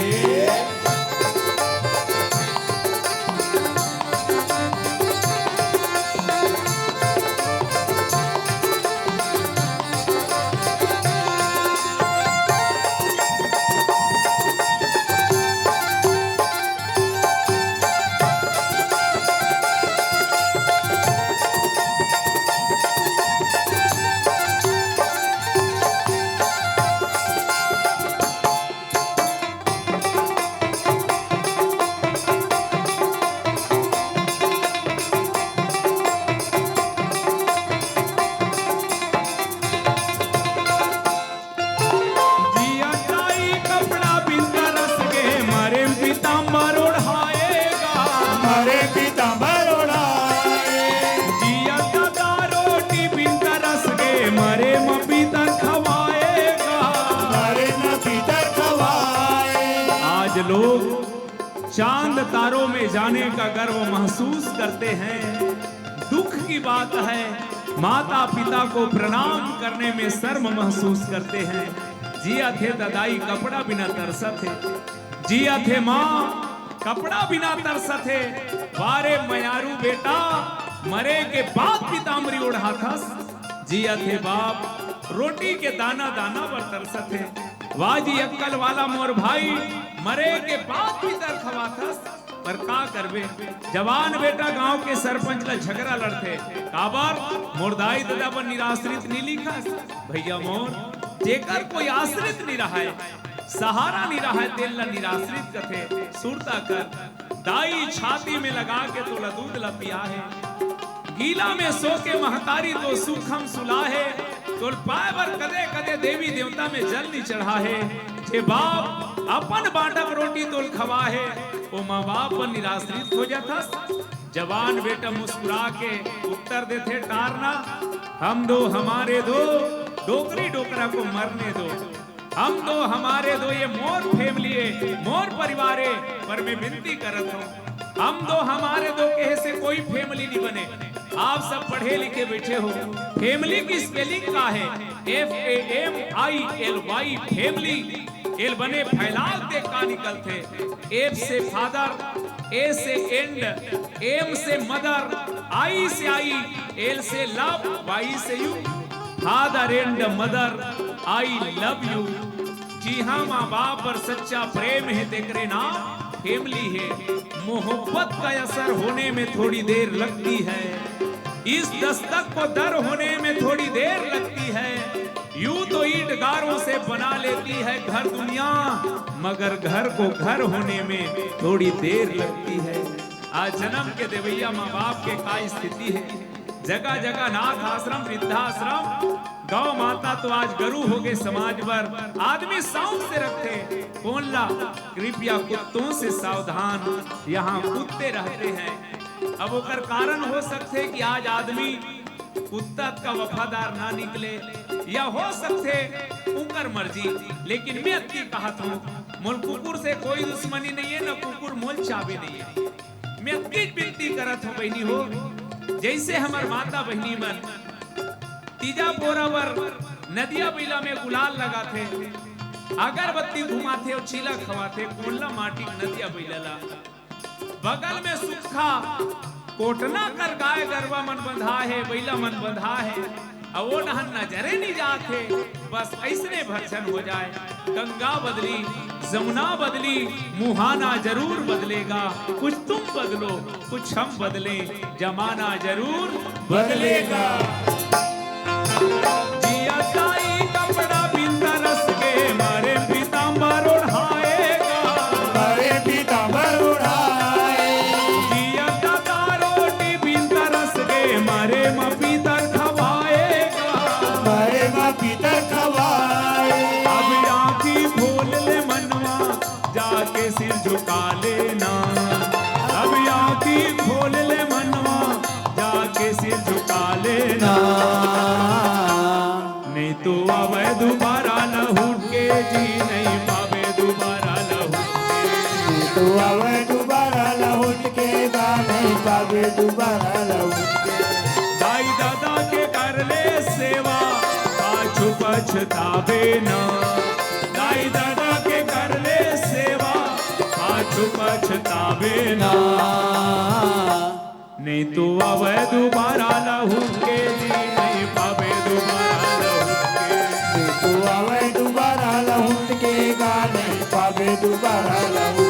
जिया दाई कपड़ा बिन तरस गे, मरे म पीताम्बर ओढ़ाएगा। मरे पीताम्बर ओढ़ाए। जिया ददा रोटी बिन तरस गे, मरे म पीतर खवाएगा। मरे म पीतर खवाए। आज लोग चांद तारों में जाने का गर्व महसूस करते हैं। दुख की बात है, माता पिता को प्रणाम करने में शर्म महसूस करते हैं। जिया थे ददाई कपड़ा बिना तरसत हे, जिया थे माँ कपड़ा बिना तरसत हे। वारे मयारू बेटा, मरे के बाद पीताम्बरी ओढ़ाथस। जिया थे बाप, रोटी के दाना दाना बर तरसत हे। वाह जी अक्कल वाला मोर भाई, मरे के बाद पीतर खवाथस। पर का करबे, जवान बेटा गांव के सरपंच ला झगड़ा लड़थे। काबर? मोर दाई ददा बर निराश्रित नी लिखस। भैया मोर, जेकर कोई आश्रित नी रहय, सहारा नी रहय, तेन ला निराश्रित कथे। सुरता कर, दाई छाती में लगा के तोला दूध ला पिया हे। गीला में सो के महतारी तो सूखम सुला हे। तोल पाए बर कदे कदे देवी देवता में जल नी चढ़ा हे। जे बाप अपन बांटक रोटी तोल खवा हे, ओ माँ बाप पर निराश्रित हो जाथस। जवान बेटा मुस्कुरा के उत्तर देथे टारना, हम दो हमारे दो, डोकरी डोकरा को मरने दो। हम दो हमारे दो, ये मोर family हे, मोर परिवार हे, पर मैं विनती करत हंव, हम दो हमारे दो कहे से कोई family नहीं बने। आप सब पढ़े लिखे बैठे हो, family की spelling का हे? F A M I L Y, family। एल बने फैलाव ते का निकलथे? F से father, A से and, M से mother, I से आई, L से love, Y से you। Father and mother, I love you। जिहां माँ बाप बर सच्चा प्रेम हे, तेकरे नाम खेमली है। मोहब्बत का असर होने में थोड़ी देर लगती है, इस दस्तक को दर होने में थोड़ी देर लगती है। यूं तो ईंट गारों से बना लेती है घर दुनिया, मगर घर को घर होने में थोड़ी देर लगती है। आज जन्म के देवैया माँ बाप के का स्थिति है। जगह जगह नाथ आश्रम, वृद्धाश्रम, गौ माता तो आज गरु हो गए समाज बर। आदमी शौक से रखथे, कोन ला? कृपया कुत्तों से सावधान, यहाँ कुत्ते रहते हैं। अब ओकर कारण हो सकथे कि आज आदमी कुत्ता का वफादार ना निकले, या हो सकथे उनकर मर्जी। लेकिन मैं अतकी कहत हूँ, मोल कुकुर से कोई दुश्मनी नहीं है, न कुकुर मोल चाबे नहीं है। मैं अतकीच विनती करत हूँ बहिनी हो, जैसे हमर माता बहिनी मन तीजा पोरा बर नदिया बइला में गुलाल लगाथे, अगरबत्ती घुमाथे अउ चीला खवाथे, कोन ला? माटी के नदिया बइला ला। बगल में सुक्खा कोटना कर गाय गरवा मन बंधा हे, बइला मन बंधा हे, अउ ओ डहन नजरे नी जात हे। बस अइसने भर झन हो जाए। गंगा बदली, जमुना बदली, मुहाना जरूर बदलेगा। कुछ तुम बदलो, कुछ हम बदलें, जमाना जरूर बदलेगा। जिया ताई कपड़ा बिन तरस के, मारे पीताम्बर ओढ़ाएगा। मारे पीताम्बर ओढ़ाए। जिया दादा रोटी बिन तरस के, मारे माँ पीतर खवाएगा। मारे माँ पीतर खवाए। अब आँखी खोल ले मनवा, जाके सिर झुका लेना। अब आँखी खोल ले मनवा, जाके सिर झुका लेना। नहीं तो आवे दोबारा लहुट के जी, नहीं पावे दोबारा लहुट के। नहीं तो आवे दोबारा लहुट के, बा नहीं पावे दोबारा लहुट के। दाई दादा के कर ले सेवा, पाछू पछतावे ना। दाई दादा के कर ले सेवा, पाछू पछतावे ना। नहीं तो आवे दोबारा लहुट के जी, नहीं पावे दोबारा लहुट के। नहीं तो आवे दोबारा लहुट के, बा नहीं पावे दोबारा लहुट